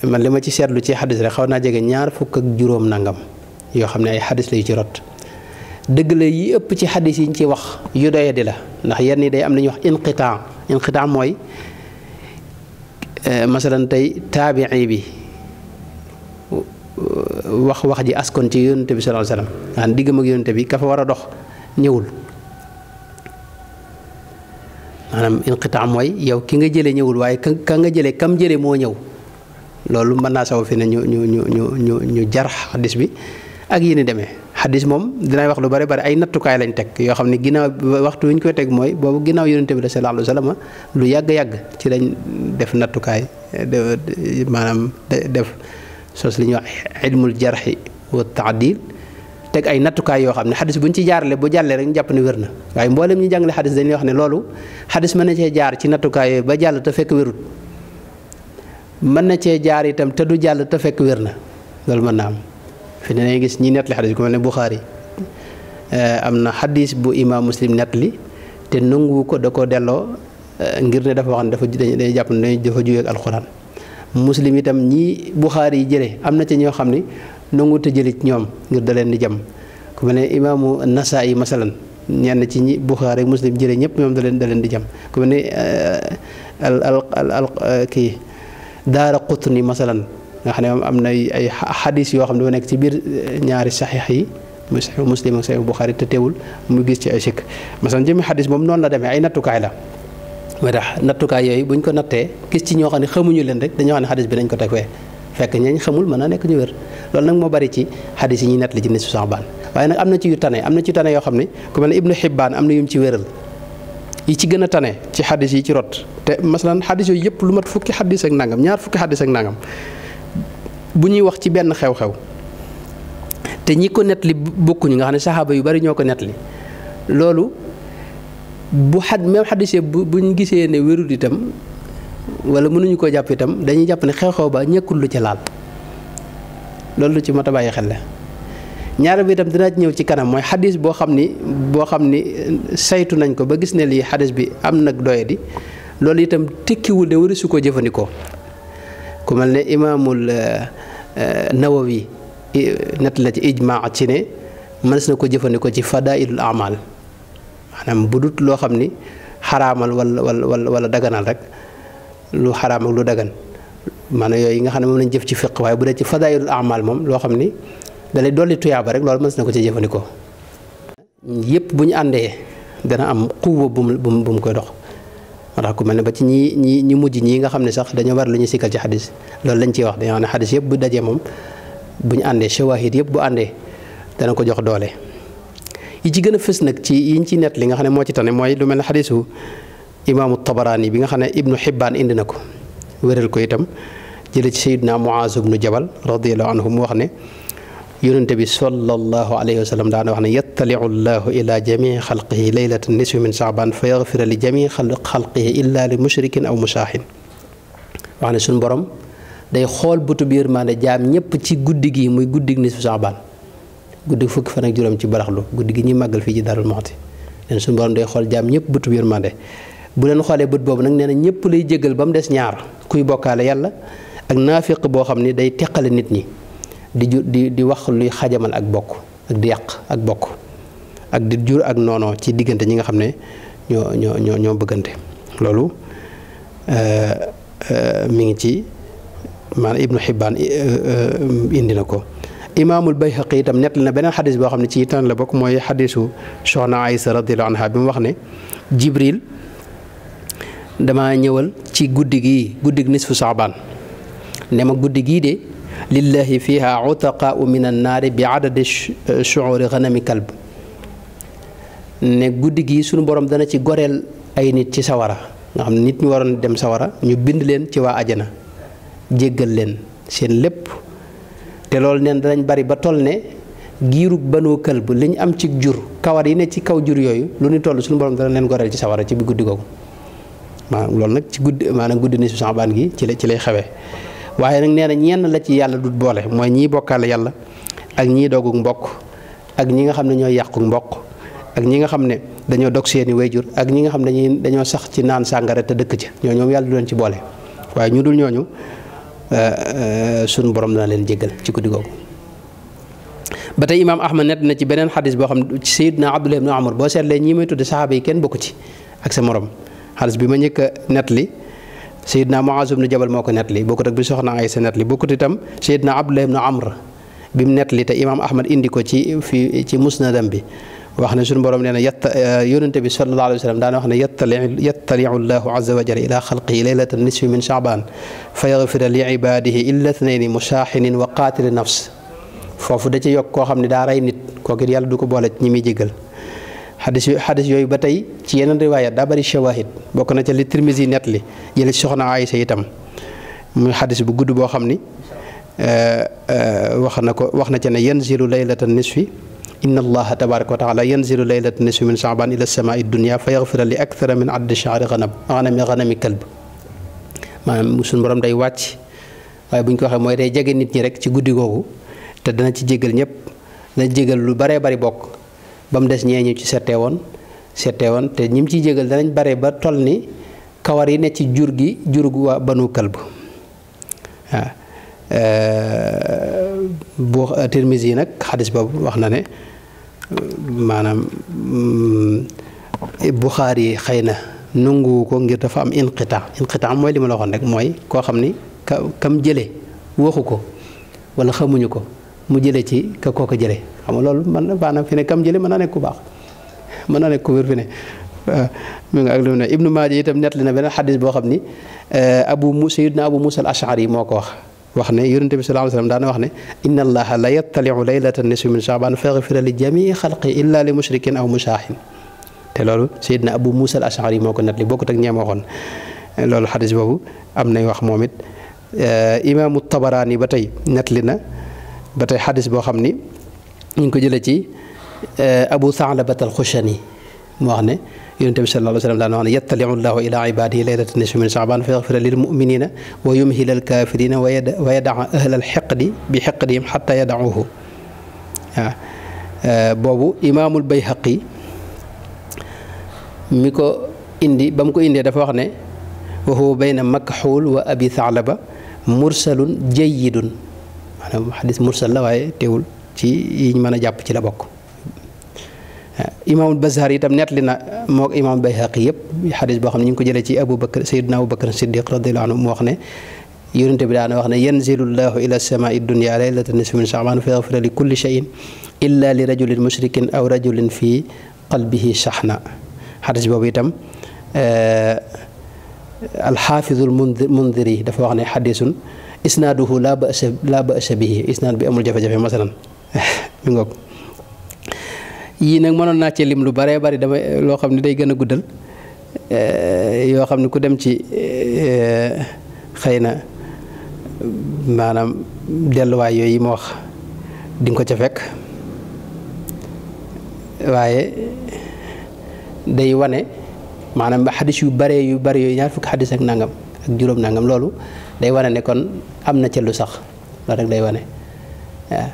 Speaker 2: man li ma ci seetlu ci xadis rek xaw naa jege 20 nangam yoo xam ne ay xadis la yu ci rot dëgg la yi ëpp ci xadis yi ñu ci wax yu doye di la ndax yenn yi day am lu ñuy wax inqitaa mooy masalan tey taabii bi wax ji askon ci yonente bi sallallahu alayhi wasallam naan diggam ak yonente bi ka fa war a dox ñëwul maanaam inqitaa mooy yow ki nga jëlee ñëwul waaye ka nga jëlee kam jëlee moo ñëw loolu mën naa saw fi ne ñu jar xadis bi ak yi ni demee xadis moom dinay wax lu bari ay nattukaay lañ teg yoo xam ne ginnaaw waxtu wi ñu koy teg mooy boobu ginnaaw yonente bi la sallallahu alayhi wasallam lu yàgg-yàgg ci lañ def nattukaay maanaam def sos li ñuy wax ilmul jarxi wa taadil teg ay nattukaay yoo xam ne xadis bu ñu ci jaarale bu jàllee rek ñu jàpp ne wér na waaye mboolem ñu jàngale xadis dañuy wax ne loolu xadis mën na cee jaar ci nattukaay yooyu ba jàll te fekk wérut mën na cee jaar itam te du jàll te fekk wér na loolu mën na am fi ne gis ñi nettali xadis ku mel ne Buxaari am na xadis bu imaam Muslim nettali te nangu ko da ko delloo ngir ne dafa wax ne dañuy jàpp ne dafa juwee ak alxuraan Muslim itam ñi Buxaari yi jëlee am na ci ñoo xam ni nangu te jëli ci ñoom ngir da leen di jam ku mel ne imaamu Nasaa'i masalan ñenn ci ñi Buxaari ak Muslim jëlee ñëpp ñoom da leen di jam ku mel ne kii Daaraqutni masalan nga xam ne am na ay xadis yoo xam ne dafa nekk ci biir ñaari saxiix yi muy saxiix Muslim ak saxiix Buxaari te teewul mu gis ci ay sikk masalan jëmi xadis moom noonu la demee ay nattukaay la moo tax nattukaay yooyu buñ ko nattee gis ci ñoo xam ne xamuñu leen rek dañoo xam ne xadis bi dañ ko teg fee fekk ñañ xamul mën naa nekk ñu wér loolu nag moo bari ci xadis yi ñuy nettali ci nisfu Saabaan waaye nag am na ci yu tane yoo xam ne ku mel ne Ibnu Hibbaan am na yum ci wéral yi ci gën a tane ci xadis yi ci rot te masalan xadis yooyu yëpp lu mat fukki xadis ak nangam ñaar fukki xadis ak nangam bu ñuy wax ci benn xew-xew te ñi ko nettali bokkuñu nga xam ne saxaaba yu bari ñoo ko nettali loolu bu même xadis buñ gisee ne wérul itam wala mënuñu koo jàpp itam dañuy jàpp ne xew-xew ba ñekkul lu ca laal loolu lu ci mat a bàyyi xel la ñaar bi itam dinaa ci ñëw ci kanam mooy xadis boo xam ni saytu nañ ko ba gis ne lii xadis bi am nag doye di loolu itam tekkiwul ne wari su ko jëfandikoo ku mel ne imaamul Nawawi nett la ci ijmaa ci ne mënees na ko jëfandikoo ci fadailul amal maanaam bu dut loo xam ni xaraamal wala daganal rek lu xaraam ak lu dagan maanaam yooyu nga xam ne moom lañ jëf ci fiq waaye bu dee ci fadailul amal moom loo xam ni dalay dolli tuyaaba rek loolu mënees na ko ci jëfandikoo yëpp bu ñu àndee dana am xuwa bu mu koy dox moo tax ku mel ne ba ci ñi mujj ñii nga xam ne sax dañoo war lu ñuy sikkal ci xadis loolu lañ ciy wax dañoo xam ne xadis yëpp bu dajee moom bu ñu àndee shawahid yëpp bu àndee dana ko jox doole yi ci gën a fës nag ci yiñ ci nett li nga xam ne moo ci tane mooy lu mel ne xadisu imaamu Tabaraani bi nga xam ne Ibnu Hibbaan indi na ko wéral ko itam jële ci Sayyidina Muaaz ibnu Jabal radiyallahu anhu mu wax ne yonente bi sallallahu alayhi wa sallam daana wax ne yattaliu llahu ila jamii xalqihi laylata nisfi min Saabaan fa yaxfira li jamii xalqihi illa li mushrikin aw musaahin wax ne suñu borom day xool bëtu biir yërmande jaam ñëpp ci guddi gi muy guddi nisfu Saabaan guddi fukki fan ak juróom ci baraxlu guddi gi ñuy màggal fii ci Daarul Muxti leen suñu borom day xool jaam ñëpp bëtu biir yërmande bu leen xoolee bët boobu nag nee na ñëpp lay jéggal ba mu des ñaar kuy bokkaale yàlla ak naafiq boo xam ni day teqale nit ñi di wax luy xajamal ak bokk ak di yàq ak bokk ak di jur ak noonoo ci diggante ñi nga xam ne ñoo bëggante loolu mi ngi ci maanaam Ibnu Hibbaan indi na ko. Imaamul Bayhaqi itam nettali na beneen xadis boo xam ne ci itam la bokk mooy xadisu soxna Aysa radiyallahu anha bi mu wax ne Jibril dama ñëwal ci guddi nisfu Saabaan ne ma guddi gii de lillahi fiha utaqaau min annaari bi adadi shuuri ganami kalb ne guddi gii sunu borom dana ci goreel ay nit ci sawara nga xam ne nit ñu waroon dem sawara ñu bind leen ci waa ajana jéggal leen seen lépp te loolu neen danañ bari ba toll ne giirug banoo kalb li ñu am ci jur kawar yi ne ci kaw jur yooyu lu ñu toll suñu borom dana leen goreel ci sawara ci bi guddi googu maanaam loolu nag ci guddi ni su Saabaan gi ci lay xewee waaye nag nee na ñenn la ci yàlla du boole mooy ñii bokkaale yàlla ak ñii doogug mbokk ak ñi nga xam ne ñooy yàqu mbokk ak ñi nga xam ne dañoo dog seeni wayjur ak ñi nga xam ne dañoo sax ci naan sàngara te dëkk ci ñoom yàlla du leen ci boole waaye ñu dul ñooñu sunu borom dana leen jéggal ci guddi googu. ba tey imaam Ahmad nett na ci beneen xadis boo xam ne Seydina Abdullah ibn Umar boo seetlee ñii may tudde saxaaba yi kenn bokku ci ak sa morom xadis bi ma njëkk a nettali Seydina Muaz ibn Jabal moo ko nettali bokkut ak bi soxna Aysa nettali bokkut itam Seydina Abdullah ibn Amr bi mu nettali te imaam Ahmad indi ko ci musnadam bi wax ne suñu borom nee na yonente bi sallallahu alayhi wa sallam daana wax ne yattaliu llahu azza wa jalla ila xalqihi laylata nisfi min Shaaban fa yaxfira li ibadihi illa thnayni mushaaxinin wa qaatili nafs foofu da ci yokk koo xam ne daa rey nit kooku yàlla du ko boole ñi muy jéggal xadis yooyu ba tey ci yeneen riwaayat daa bari shawahid bokk na ca li Tirmisi net li jële ci soxna Aysa itam muy xadis bu gudd boo xam ni wax na ca ne yanzilu laylata nisfi inna allaha tabaraka wa taala yanzilu laylata nisfi min Shaaban ila samaai dunia fa yaxfira li akthara min addi shahri ganami kalb maanaam suñu borom day wàcc waaye bu ñu ko waxee mooy day jege nit ñi rek ci guddi googu te dana ci jégal ñëpp dana jégal lu baree bari bokk ba mu des ñee ñu ci settee woon te ñi mu ciy jégal danañ bare ba toll ni kawar yi ne ci jurug waa banu kalb waaw bu Tirmisi yi nag xadis boobu wax na ne maanaam Buxaari yi xëy na nanguwu ko ngir dafa am inqitaa mooy li ma la waxoon rek mooy koo xam ni kam jële waxu ko wala xamuñu ko mu jële ci ka kooka jële xam nga loolu man maanaam fi ne kam jële mën naa nekk ku baax mën naa nekk ku wér fi ne mi nga ak lu ne Ibnu Maaja itam nettali na beneen xadis boo xam ni Sayyidina Abu Musa al-Ash'ari moo ko wax ne yonente bi sallallahu alayhi wa sallam daana wax ne inna allaha la yattaliu laylata nisfi min Shaaban fa yaxfira li jamii xalqi illa li mushrikin aw mushaahin te loolu Sayyidina Abu Musa al-Ash'ari moo ko nettali bokkut ak ñeem waxoon loolu xadis boobu am nay wax moom it imaamu Tabaraani ba tey nettali na ba tey xadis boo xam ni ñu ngi ko jëlee ci Abu Tha'labat al-Xushani mu wax ne yonente bi sallallahu alayhi wa sallam daan wax ne yattaliu llahu ila ibadihi laylata nisfi min Shaaban fa yaxfira lil muminina wa yumhila al kafirina wa yadaa ahla al xiqdi bi xiqdihim xatta yadauhu waaw boobu imaamul Bayhaqi mi ko indi ba mu ko indee dafa wax ne wa huwa bayna Makxuul wa Abi Tha'laba mursalun jayyidun maanaam xadis mursal la waaye teewul ci yi ñu mën a jàpp ci la bokk imaamul Bazzaar itam nettali na moo ak imaamul Bayhaqi yëpp xadis boo xam ne ñu ngi ko jëlee ci Sayyidina Abu Bakr Siddiq radiyallahu anhu mu wax ne yonente bi daana wax ne yanzilu llahu ila samaai dunya laylata nisfi min Shaaban fa yaxfira li kulli shay'in illa li rajulin mushrikin aw rajulin fi qalbihi shahna xadis boobu itam alxaafidul Mundiri dafa wax ne xadisun isnaaduhu laa ba'sa bihi isnaad bi amul jafe-jafe masalan mi ngoog yii nag mënoon naa ci lim lu baree bari dama loo xam ne day gën a guddal yoo xam ne ku dem ci xëy na maanaam delluwaay yooyu yi ma wax di nga ko ca fekk waaye day wane maanaam xadis yu bari yooyu ñaar fukki xadis ak nangam ak juróom nangam loolu day wane ne kon am na ca lu sax loolu rek day wane waaw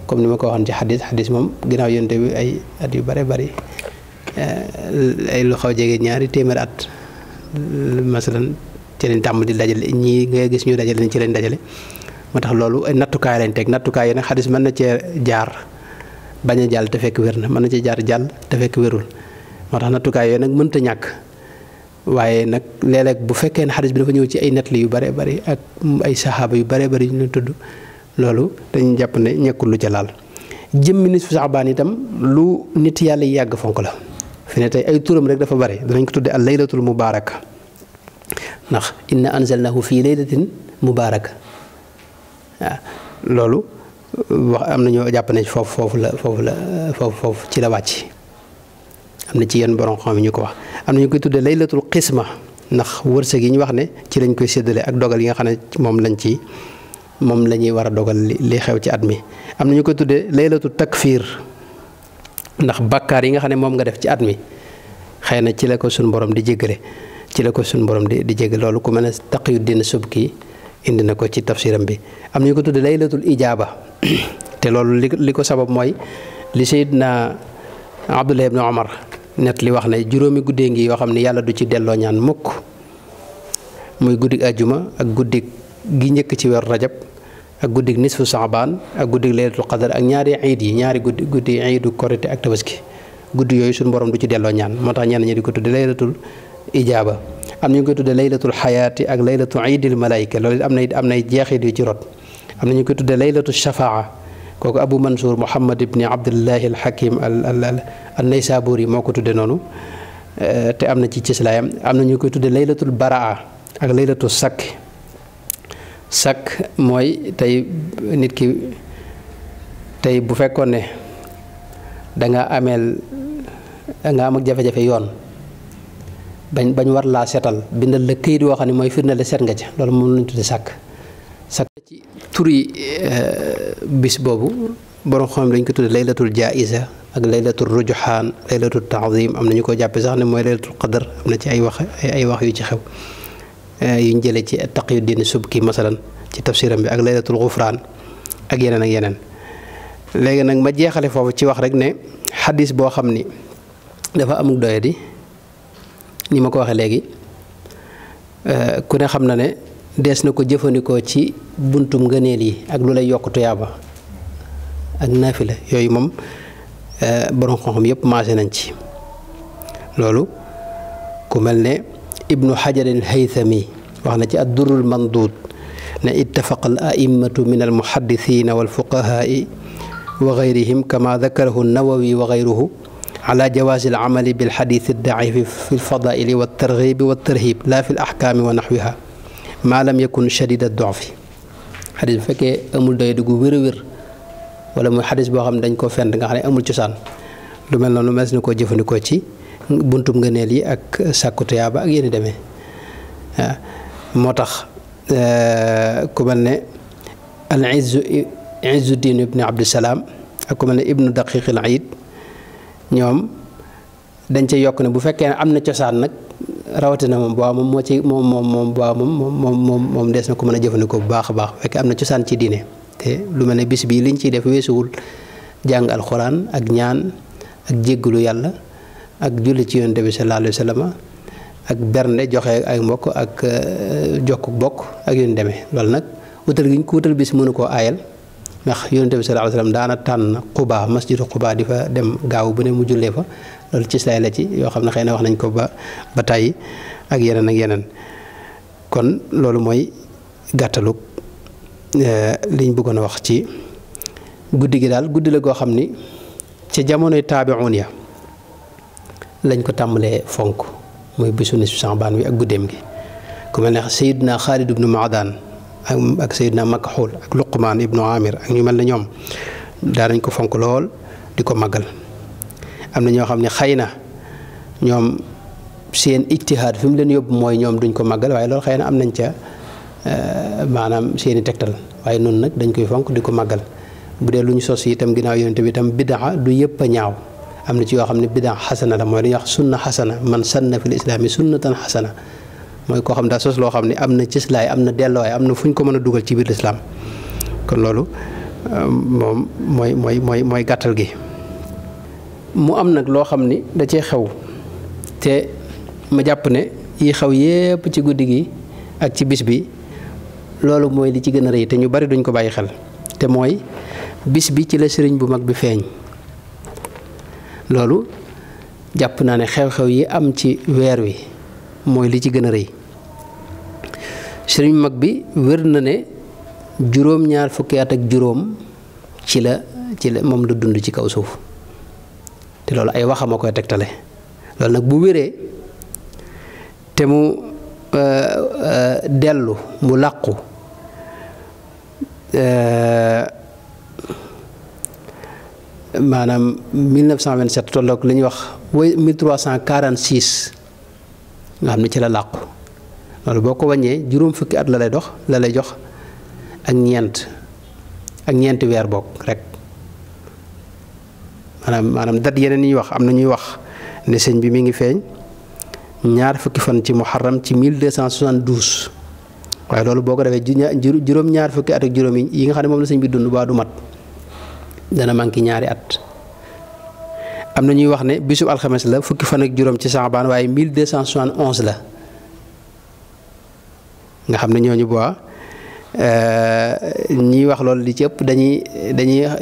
Speaker 2: comme ni ma ko waxoon ci xadis moom ginnaaw yonte bi ay at yu bari ay lu xaw jege ñaari téeméer at masalan ci lañ tàmm di dajale ñii ngay gis ñu dajale ni ci lañ dajale moo tax loolu ay nattukaay lañ teg nattukaay yi nag xadis mën na cee jaar bañ a jàll te fekk wér na mën na cee jaar jàll te fekk wérul moo tax nattukaay yooyu nag mënta ñàkk waaye nag léeg-léeg bu fekkee ne xadis bi dafa ñëw ci ay nettali yu bare bari ak ay saxaaba yu bare bari yu ñu tudd loolu dañuy jàpp ne ñekkul lu ca laal jëmmi nisfu saxbaan itam lu nit yàlla yi yàgg fonk la fi ne tey ay turam rek dafa bare danañ ko tudde al laylatul mubaaraka ndax inna anzalnahu fii laylatin mubaaraka waaw loolu wax am na ñoo jàpp ne foofu ci la wàcc am na ci yenn borom xam ñu ko wax am na ñu koy tuddee laylatul qisma ndax wërsëg yi ñu wax ne ci lañ koy séddale ak dogal yi nga xam ne moom la ñuy war a dogal li xew ci at mi am na ñu koy tuddee laylatul takfiir ndax bàkkaar yi nga xam ne moom nga def ci at mi xëy na ci la ko suñu borom di jéggale ci la ko suñu borom di jéggal loolu ku mel ne Taqiyuddin Subki indi na ko ci tafsiram bi am na ñu ko tuddee laylatul ijaaba te loolu li ko sabab mooy li Seydina Abdullah ibn Omar net li wax ne juróomi guddee ngi yoo xam ne yàlla du ci delloo ñaan mukk muy guddig ajjuma ak guddig gi njëkk ci weeru rajab ak guddig nisfu saabaan ak guddig laylatul qadar ak ñaari iid yi ñaari guddi iidu korite ak tabaski guddi yooyu suñu borom du ci delloo ñaan moo tax ñenn ñi di ko tudde laylatul ijaaba am na ñu koy tudde laylatul xayaati ak laylatul iidil malaayika loolu am nay jeexit yu ci rot am na ñu koy tudde laylatul shafaa kooku Abu Mansour Muhammad ibni Abdullahi al Hakim al Naysaburi moo ko tudde noonu te am na ci cislaayam am na ñu koy tudde laylatul baraa ak laylatul sakk mooy tey nit ki tey bu fekkoon ne danga am ak jafe-jafe yoon bañ war laa setal bindal la këyit woo xam ne mooy firnde la set nga ca loolu moom lañu tudde sakk ci turi bis boobu borom xam dañ ko tudde laylatul jaiza ak laylatul rujuxaan laylatul taazim am na ñu ko jàppe sax ne mooy laylatul qadar am na ci ay wax yu ci xew yuñ jëlee ci Taqiyuddin Subki masalan ci tafsiram bi ak laylatul gufraan ak yeneen léegi nag ma jeexale foofu ci wax rek ne xadis boo xam ni dafa amul doyadi ni ma ko waxee léegi ku ne xam na ne dees na ko jëfandikoo ci buntum ngëneel yi ak lu lay yokk tuyaaba ak naafila yooyu moom borom xam-xam yépp maase nañ ci loolu ku mel ne ibnu xajar al haythami wax na ci ad-durrul mandud ne ittafaqa al a'immatu min al muhaddithina wal fuqahaai wa gayrihim kama dakarahu an-nawawi wa gayruhu ala jawaazi al amali bil xadiis ad-da'iif fi al fadaa'ili wat targhiib wat tarhiib laa fi al ahkaam wa naxwiha maa lam yakun shadiid ad-du'fi xadis bu fekkee amul doy gu wér a wér wala muy xadis boo xam ne dañ koo fent nga xam ne amul cosaan lu mel noonu mes na koo jëfandikoo ci buntum ngëneel yi ak sàkku tuyaaba ak yéen demee waaw moo tax ku mel ne al Izzuddin ibn Abdusalaam ak ku mel ne ibnu Daqiq al Iid ñoom dañ ca yokk ne bu fekkee ne am na cosaan nag rawatina moom waaw moom moo ci moom des na ko mën a jëfandikoo bu baax a baax bu fekkee am na cosaan ci diine te lu mel ne bis bii liñ ciy def weesuwul jàng alxuraan ak ñaan ak jéggalu yàlla ak julli ci yonent bi sallallahu alayhi wa sallam ak bernde joxe ay mbokk ak jokk bokk ak yu ñu demee loolu nag wutal gi ñu ko wutal bis mënu koo aayal ndax yonent bi sallallahu alayhi wa sallam daana tànn Quba masjidu Quba di fa dem gaaw bu ne mu jullee fa loolu ci say la ci yoo xam ne xëy na wax nañ ko ba tàyyi ak yeneen kon loolu mooy gàttalug liñ bëggoon a wax ci guddi gi daal guddi la goo xam ni ca jamonoy taabi'un ya lañ ko tàmbalee fonk muy bisu nisfu Saabaan wi ak guddeem gi ku mel ne Seydina Xaalid ibnu Maadaan ak Seydina Makxuul ak Luqmaan ibnu Amir ak ñu mel ne ñoom daanañ ko fonk lool di ko màggal am na ñoo xam ne xëy na ñoom seen ijtihaad fi mu leen yóbbu mooy ñoom duñ ko màggal waaye loolu xëy na am nañ ca maanaam seeni tegtal waaye noonu nag dañ koy fonk di ko màggal bu dee lu ñu sos itam ginnaaw yonent bi itam bidaa du yëpp a ñaaw am na ci yoo xam ne bidaa xasana la mooy dañuy wax sunna xasana man sanna fil islaami sunnatan xasana mooy koo xam daa sos loo xam ne am na cëslaay am na delloowaay am na fu ñu ko mën a dugal ci biir lislaam kon loolu moom mooy gàttal gi mu am nag loo xam ni da cee xew te ma jàpp ne yi xew yépp ci guddi gi ak ci bis bi loolu mooy li ci gën a rëy te ñu bari duñ ko bàyyi xel te mooy bis bi ci la sëriñ bu mag bi feeñ. loolu jàpp naa ne xew-xew yi am ci weer wi mooy li ci gën a rëy sëriñ bu mag bi wér na ne juróom-ñaar fukki at ak juróom ci la moom la dund ci kaw suuf te loolu ay waxama koy tegtale loolu nag bu wéree te mu dellu mu làqu maanaam 1927 tolloog li ñuy wax 1346 nga xam ne ci la làqu loolu boo ko wàññee juróom fukki at la lay jox ak ñeenti weer boog rek maanaam dat yeneen yi ñuy wax am na ñuy wax ne sëñ bi mi ngi feeñ ñaar fukki fan ci muharram ci 1272 waaye loolu boo ko defee juróom ñaar fukki at ak juróom yi nga xam ne moom la sëñ bi dund baa du mat dana manqué ñaari at. am na ñuy wax ne bisub alxames la fukki fan ak juróom ci saabaan waaye 1271 la nga xam ne ñooñu boo ñiy wax loolu li ci ëpp dañuy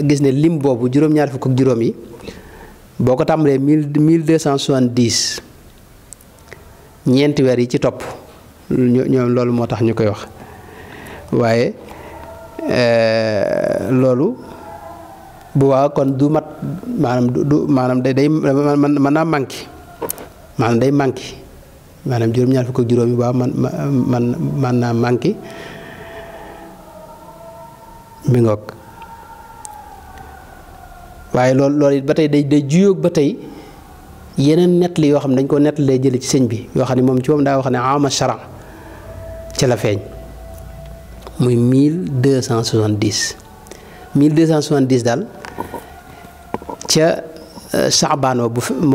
Speaker 2: gis ne lim boobu juróom-ñaar fukk ak juróom yi boo ko tàmbalee 1270 ñeenti weer yi ci topp ñoom loolu moo tax ñu koy wax waaye loolu bu waa kon du mat maanaam day mën naa manqué maanaam day manqué maanaam juróom-ñaar fukk ak juróom yi waaw man naa manqué mi ngoog waaye loolu it ba tey day juyoog ba tey yeneen nettali yoo xam ne dañ ko nettalee jële ci sëñ bi yoo xam ne moom ci moom daa wax ne ama charan ca la feeñ muy 1270 daal ca saabaan wa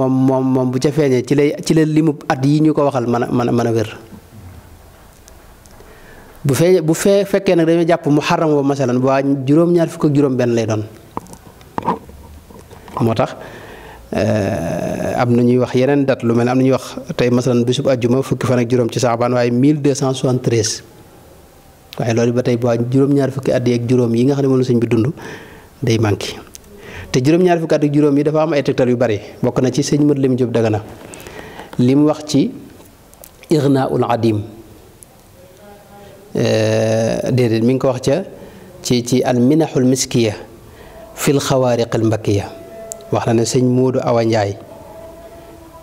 Speaker 2: moom bu ca feeñee ci la limu at yi ñu ko waxal mën a wér bu fekkee nag dañoo jàpp muharram wa masalan bu waa juróom-ñaar fukk ak juróom benn lay doon moo tax am na ñuy wax yeneen date lu mel ne am na ñuy wax tey masalan bisub àjjuma fukki fan ak juróom ci saabaan waaye 1273 waaye loolu ba tey bu waa juróom-ñaar fukki at yi ak juróom yi nga xam ne moom la sëñ bi dund day manqué te juróom-ñaar fukki at ak juróom yi dafa am ay tegtal yu bari bokk na ci sëñ Mat Lamin Jóob Dagana li mu wax ci Ignaa'ul Adim déedéet mi ngi ko wax ca ci al minahul miskiya fil xawaariqil mbakkiya wax na ne sëñ Moodu Awa Njaay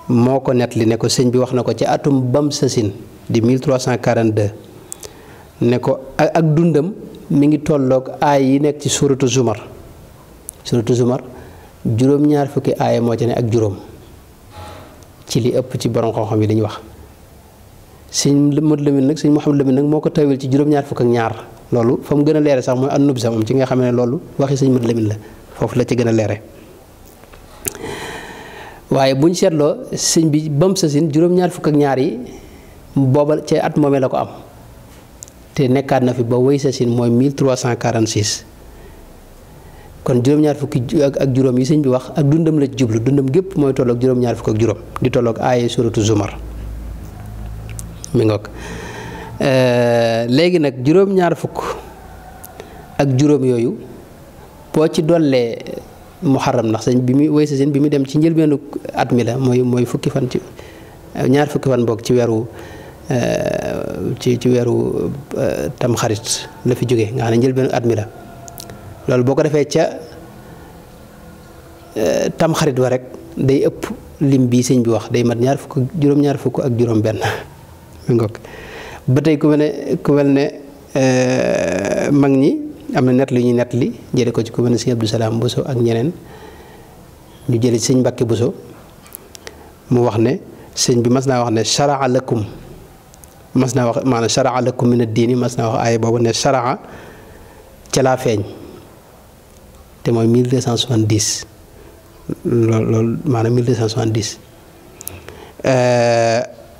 Speaker 2: moo ko nettali ne ko sëñ bi wax na ko ci atum bam sasin di 1342 ne ko ak dundam mi ngi tolloog aay yi nekk ci suratu Zumar juróom-ñaar fukki aaya moo ci ne ak juróom ci li ëpp ci borom xam-xam yi dañuy wax sëñ Mat Lamin nag sëñ Mouhamadou Lamin nag moo ko tawil ci juróom-ñaar fukk ak ñaar loolu fa mu gën a leere sax mooy annub sa moom ci nga xam ne loolu waxi sëñ Mat Lamin la foofu la ci gën a leere waaye buñ seetloo sëñ bi bam sa sin juróom-ñaar fukk ak ñaar yi booba ci at moomee la ko am te nekkaat na fi ba wéy sa sin mooy 1346 kon juróom-ñaar fukki ak juróom yi sëñ bi wax ak dundam la ci jublu dundam gépp mooy tolloog juróom-ñaar fukk ak juróom di tolloog aaye suratu Zumar mi ngoog léegi nag juróom-ñaar fukk ak juróom yooyu boo ci dollee muharram ndax sëñ bi muy wéy sa sin bi muy dem ci njëlbeenu at mi la mooy fukki fan ci ñaar fukki fan boog ci weeru ci weeru tamxarit la fi jógee nga xam ne njëlbeenu at mi la loolu boo ko defee ca tamxarit wa rek day ëpp lim bii sëñ bi wax day mat juróom-ñaar fukk ak juróom benn mi ngoog ba tey ku mel ne mag ñi am na nett li ñuy nett li jële ko ci ku mel ne sëñ Abdou Salaam Bousso ak ñeneen ñu jële ci sëñ Mbàkke Bousso mu wax ne sëñ bi mas naa wax ne sharaa lakum mas naa wax maanaam sharaa lakum min ad-diini mas naa wax aaya boobu ne sharaa ca laa feeñ te mooy 1270 loolu maanaam 1270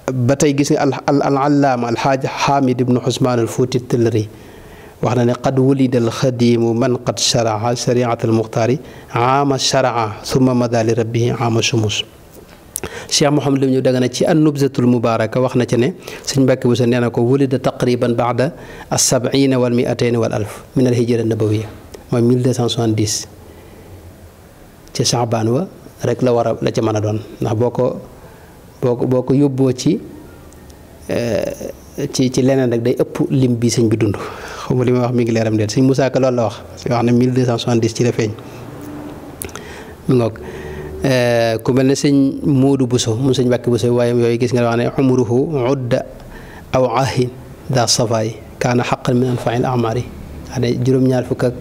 Speaker 2: ba tey gis nga al allaama alxaaj Xaamid ibnu Usmaan al Fuuti Tillari wax na ne qad wulida al xadiimu man qad sharaa shariat al muxtaari aama sharaa summa mada li rabbihi aama sumus Cheikh Mouhamed Lam ñu Dagana ci an-Nubzatul Mubaraka wax na ci ne sëñ Mbàkke Buso nee na ko wulida taqriban baada as-sab'iina wal mi'atayni wal alf min al-hijra an-nabawiyya mooy 1270 ci Saabaan wa rek la war a la ca mën a doon ndax boo ko yóbboo ci leneen rek day ëpp lim bi sëñ bi dund xaw ma li may wax mi ngi leeram déet sëñ Moussa Ka loolu la wax ne 1270 ci la feeñ mi ngoog ku mel ne sëñ Moodu Buso mu sëñ Mbàkke Buso waaye yooyu gis nga wax ne umruhu udda aw ahin daa safaay kaana xaqan min anfail amari xam ne juróom-ñaar fukk ak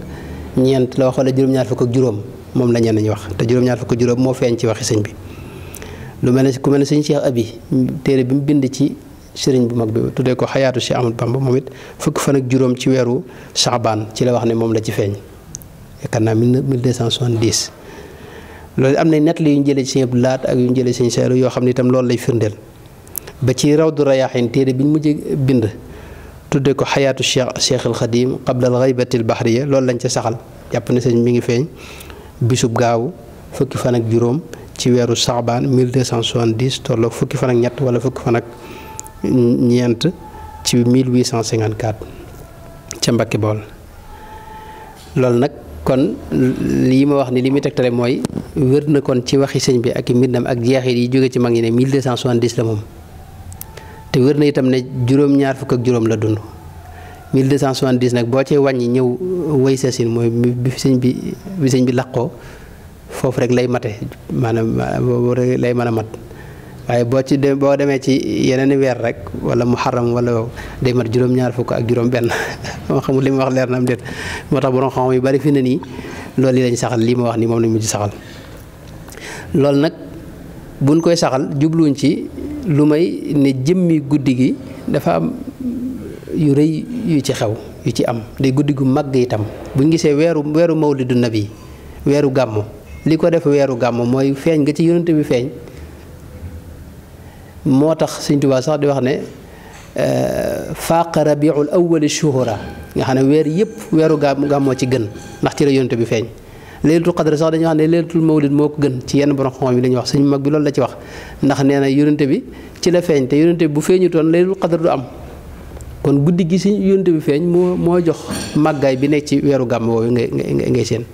Speaker 2: ñeent la wax wala juróom-ñaar fukk ak juróom moom la ñenn ñi wax te juróom-ñaar fukk ak juróom moo feeñ ci waxi sëñ bi lu mel ne ku mel ne sëñ Cheikh Abi téere bi mu bind ci sëriñ bu mag bi tuddee ko xayaatu Cheikh Ahmadou Bamba moom it fukk fan ak juróom ci weeru Saabaan ci la wax ne moom la ci feeñ yaakaar naa 1270 loolu am na nett li yu ñu jëlee ci sëñ Abdou Lahat ak yu ñu jëlee ci sëñ Seeru yoo xam ne itam loolu lay firndeel ba ci Rawdu Rayaahin téere bi ñu mujj bind tuddee ko xayaatu Cheikh al Xadim qabla al ghaybati al bahriya loolu lañ ca saxal jàpp ne sëñ mi ngi feeñ bisub gaawu fukki fan ak juróom ci weeru Saabaan 1270 tolloo fukki fan ak ñett wala fukki fan ak ñeent ci 1854 ca Mbàkke Bawol loolu nag kon lii ma wax ni li muy tegtale mooy wér na kon ci waxi sëñ bi ak i mbindam ak jeexit yi jóge ci mag ñi ne 1270 la moom te wér na itam ne juróom-ñaar fukk ak juróom la dund 1270 nag boo cee wàññi ñëw way sasin mooy bi sëñ bi laqoo foofu rek lay mate maanaam boobu rek lay mën a mat waaye boo demee ci yeneen i weer rek wala muharram wala day mat juróom-ñaar fukk ak juróom benn moo xamul li ma wax leer na am déet moo tax borom xam yu bari fi ne nii loolu yi lañ saxal lii ma wax nii moom lañ mujj saxal loolu nag buñ koy saxal jubluñ ci lu may ne jëmmi guddi gi dafa am yu rëy yu ci xew yu ci am day guddi gu màgg itam buñ gisee weeru mawlidu nabi weeru gàmmu li ko def weeru gàmmu mooy feeñ nga ci yonent bi feeñ moo tax Sëñ Tuubaa sax di wax ne faaqa rabiul awwali shuhura nga xam ne weer yëpp weeru gàmmoo ci gën ndax ci la yonent bi feeñ laylatul qadr sax dañuy wax ne laylatul mawlid moo ko gën ci yenn borom xam yi dañuy wax suñu mag bi loolu la ci wax ndax nee na yonent bi ci la feeñ te yonent bi bu feeñutoon laylatul qadr du am kon guddi gi si yonent bi feeñ moo jox màggaay bi nekk ci weeru gàmm woowu ngay seen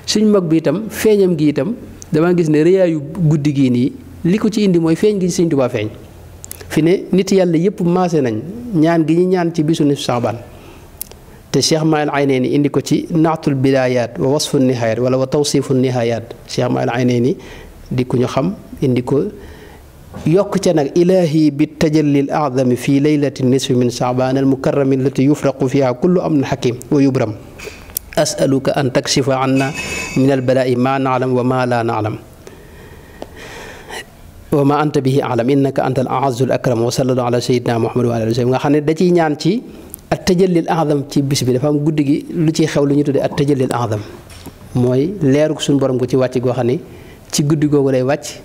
Speaker 2: suñu mag bi itam feeñam gi itam dama gis ne rëyaayu guddi gii nii li ko ci indi mooy feeñ gi Sëñ Tuubaa feeñ fi ne nit yàlla yëpp maase nañ ñaan gi ñu ñaan ci bisu nisfu Saabaan te Cheikh Maal Aynayni indi ko ci naatul bidaayaat wa wasfu nihaayat wala wa tawsifu nihaayat Cheikh Maal Aynayni di ku ñu xam indi ko yokk ca nag ilaahi bi tajallil a'zami fi laylati nisfi min Saabaan al mukarrami allati yufraqu fiha kullu amrin hakim wa yubram as'aluka an takshifa anna min al balaa'i ma na'lam wa ma la na'lam wa ma anta bihi a'lam innaka anta al a'azzu al akram wa sallallahu ala sayyidina Muhammad wa alihi wa sallam nga xam ne da ciy ñaan ci at tajallil a'zam ci bis bi dafa am guddi gi lu ciy xew lu ñu tuddee at tajallil a'zam mooy leeru suñu borom ko ci wàcc goo xam ne ci guddi googu lay wàcc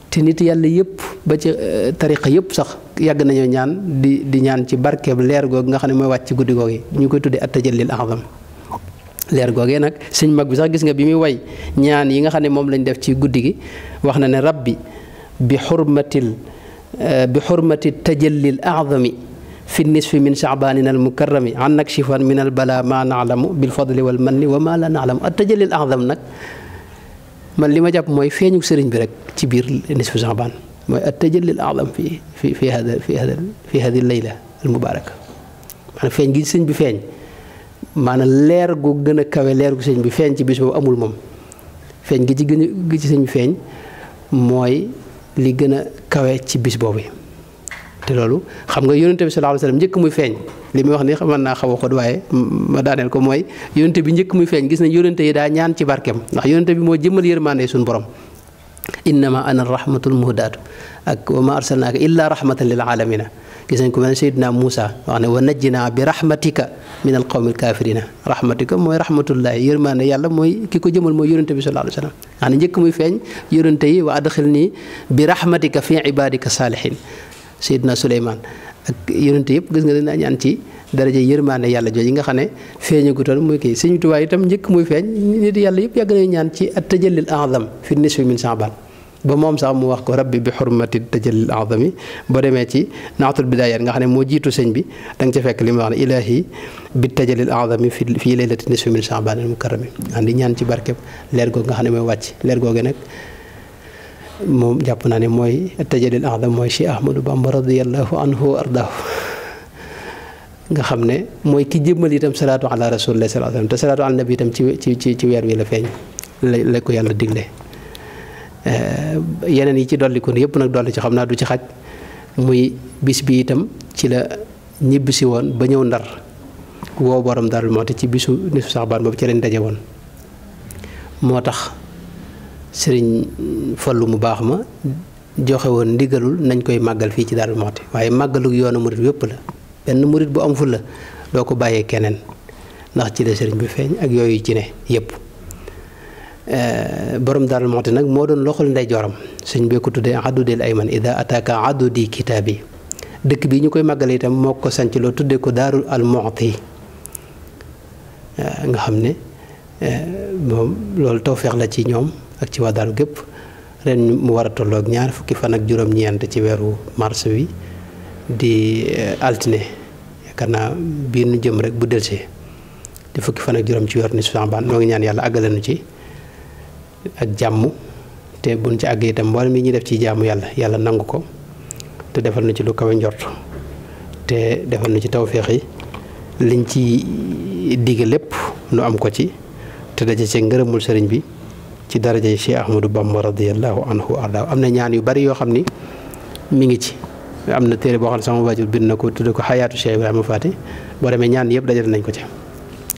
Speaker 2: te nit yàlla yëpp ba ci tariqa yëpp sax yàgg nañoo ñaan di ñaan ci barkeeb leer googu nga xam ne mooy wàcc ci guddi googu ñu koy tuddee at tajallil a'zam leer googee nag sëñ mag bi sax gis nga bi muy way ñaan yi nga xam ne moom lañ def ci guddi gi wax na ne rabbi bi xurmati tajallil a'zami fi nisfi min sha'banin al mukarrami an nakshifan min al bala ma na'lamu bil fadli wal manni wa ma la na'lamu at tajallil a'zam nag man li ma jàpp mooy feeñu sëriñ bi rek ci biir nisfu sha'ban mooy at tajallil a'zam fi hadi layla al mubaraka maanaam feeñ gi sëñ bi feeñ maanaam leer gu gën a kawe leer gu sëñ bi feeñ ci bis boobu amul moom feeñ gi ci sëñ bi feeñ mooy li gën a kawe ci bis boobu te loolu xam nga yonente bi sallallahu alayhi wasallam njëkk muy feeñ li muy wax ni mën naa xaw a xóot waaye ma daaneel ko mooy yonente bi njëkk muy feeñ gis nañ yonente yi daa ñaan ci barkeem ndax yonente bi moo jëmmal yërmande suñu borom innama ana rahmatul muhdaatu ak wa ma arsalnaaka illa rahmatan lil alamina gis nañ ko mel ne Seydina Muusa wax ne wa najjina bi rahmatika min al qawmi al kafirina rahmatika mooy rahmatullahi yërmande yàlla mooy ki ko jëmal mooy yonente bi sallallahu alayhi wasallam xam ne njëkk muy feeñ yonente yi wa adxilni bi rahmatika fi ibadika salihin Seydina Suleymaan ak yonente yëpp gis nga dina ñaan ci daraja yërmande yàlla jooju nga xam ne feeñagutoon muy kii Sëñ Tuubaa itam njëkk muy feeñ nit yàlla yëpp yàgg nañu ñaan ci at tajallil a'zam fi nisfi min Sha'ban ba moom sax mu wax ko rabbi bi xurmati tajallil azami boo demee ci naatul bidaayaat nga xam ne moo jiitu sëñ bi da nga ca fekk li mu wax ne ilaahi bi tajallil azami fii laylati nisfi min sha'ban al mukarrami xam di ñaan ci barkeb leer googu nga xam ne mooy wàcc leer googu nag moom jàpp naa ne mooy tajallil azam mooy Cheikh Ahmadou Bamba radiyallahu anhu wa ardaahu nga xam ne mooy ki jëmmal itam salaatu ala rasulillah sallallahu alayhi wasallam te salaatu ala nabi itam ci weer wi la feeñ la ko yàlla digle yeneen yi ci dolli ko yëpp nag dolli ci xam naa du ci xaj muy bis bi itam ci la ñibbisi woon ba ñëw Ndar woo borom Daaru Muxti ci bisu nisu Saxbaan boobu ci lañ daje woon moo tax sëriñ Fallu mu baax ma joxe woon ndigalul nañ koy màggal fii ci Daaru Muxti waaye màggalu yoonu murit yëpp la benn murit bu am ful la doo ko bàyyee keneen ndax ci la sëriñ bi feeñ ak yooyu ci ne yëpp borom Daaru Muxti nag moo doon loxol ndeyjooram sëñ bee ko tuddee adudil ayman ida ataka adudi kitaabi dëkk bi ñu koy màggale itam moo ko sanc loo tuddee ko Daaru al Muxti nga xam ne moom loolu tawfeex la ci ñoom ak ci waa Daaru gépp ren mu war a tolloog ñaar fukki fan ak juróom-ñeent ci weeru mars wi di altine yaakaar naa bii nu jëm rek bu delsee di fukki fan ak juróom ci weeru ni Saxbaan noo ngi ñaan yàlla àggalenu ci ak jàmm te buñ ci àggee itam mboolem yi ñuy def ci jaamu yàlla nangu ko te defal na ci lu kawe njort te defal na ci tawféex yi liñ ci digge lépp nu am ko ci te daje ci ngërëmul sëriñ bi ci darajay Cheikh Ahmadou Bamba radiyallahu anhu arda am na ñaan yu bari yoo xam ni mi ngi ci am na téere boo xam ne sama waajur bind na ko tudde ko xayaatu Cheikh Ibrahima Faty boo demee ñaan yëpp dajale nañ ko ci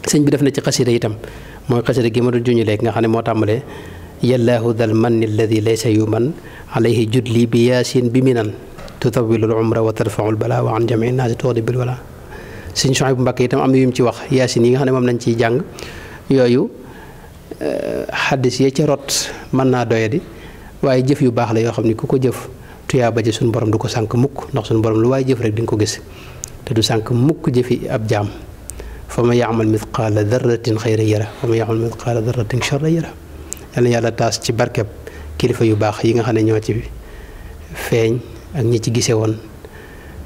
Speaker 2: sëñ bi def na ci xasida itam mooy xasida gi ma doon juñu léegi nga xam ne moo tàmbalee yallaahu dal manni alladi laysa yuman alayhi judli bi yaasin bi minan tutawilul umra wa tarfaul bala wa an jamii naasi tuxdi bil wala sëñ Suhaybu Mbàkke itam am na yu mu ci wax yaasin yi nga xam ne moom nañ ciy jàng yooyu xaddis ya ca rot mën naa doyadi waaye jëf yu baax la yoo xam ne ku ko jëf tuyaa ba ji suñu borom du ko sànk mukk ndax suñu borom lu waaye jëf rek di nga ko gis te du sànk mukk jëfi ab jaam fa ma yaamal mithqaala darratin xayra yara fa ma yaamal mithqaala darratin charra yara yal na yàlla taas ci barkeb kilifa yu baax yi nga xam ne ñoo ci feeñ ak ñi ci gise woon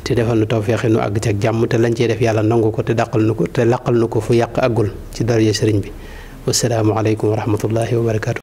Speaker 2: te defal nu tawfeex nu àgg ci ak jàmm te lañ cee def yàlla nangu ko te dàqal nu ko te làqal nu ko fu yàq àggul ci daraja sëriñ bi wassalaamu aleykum wa rahmatullahi wa barakaatu.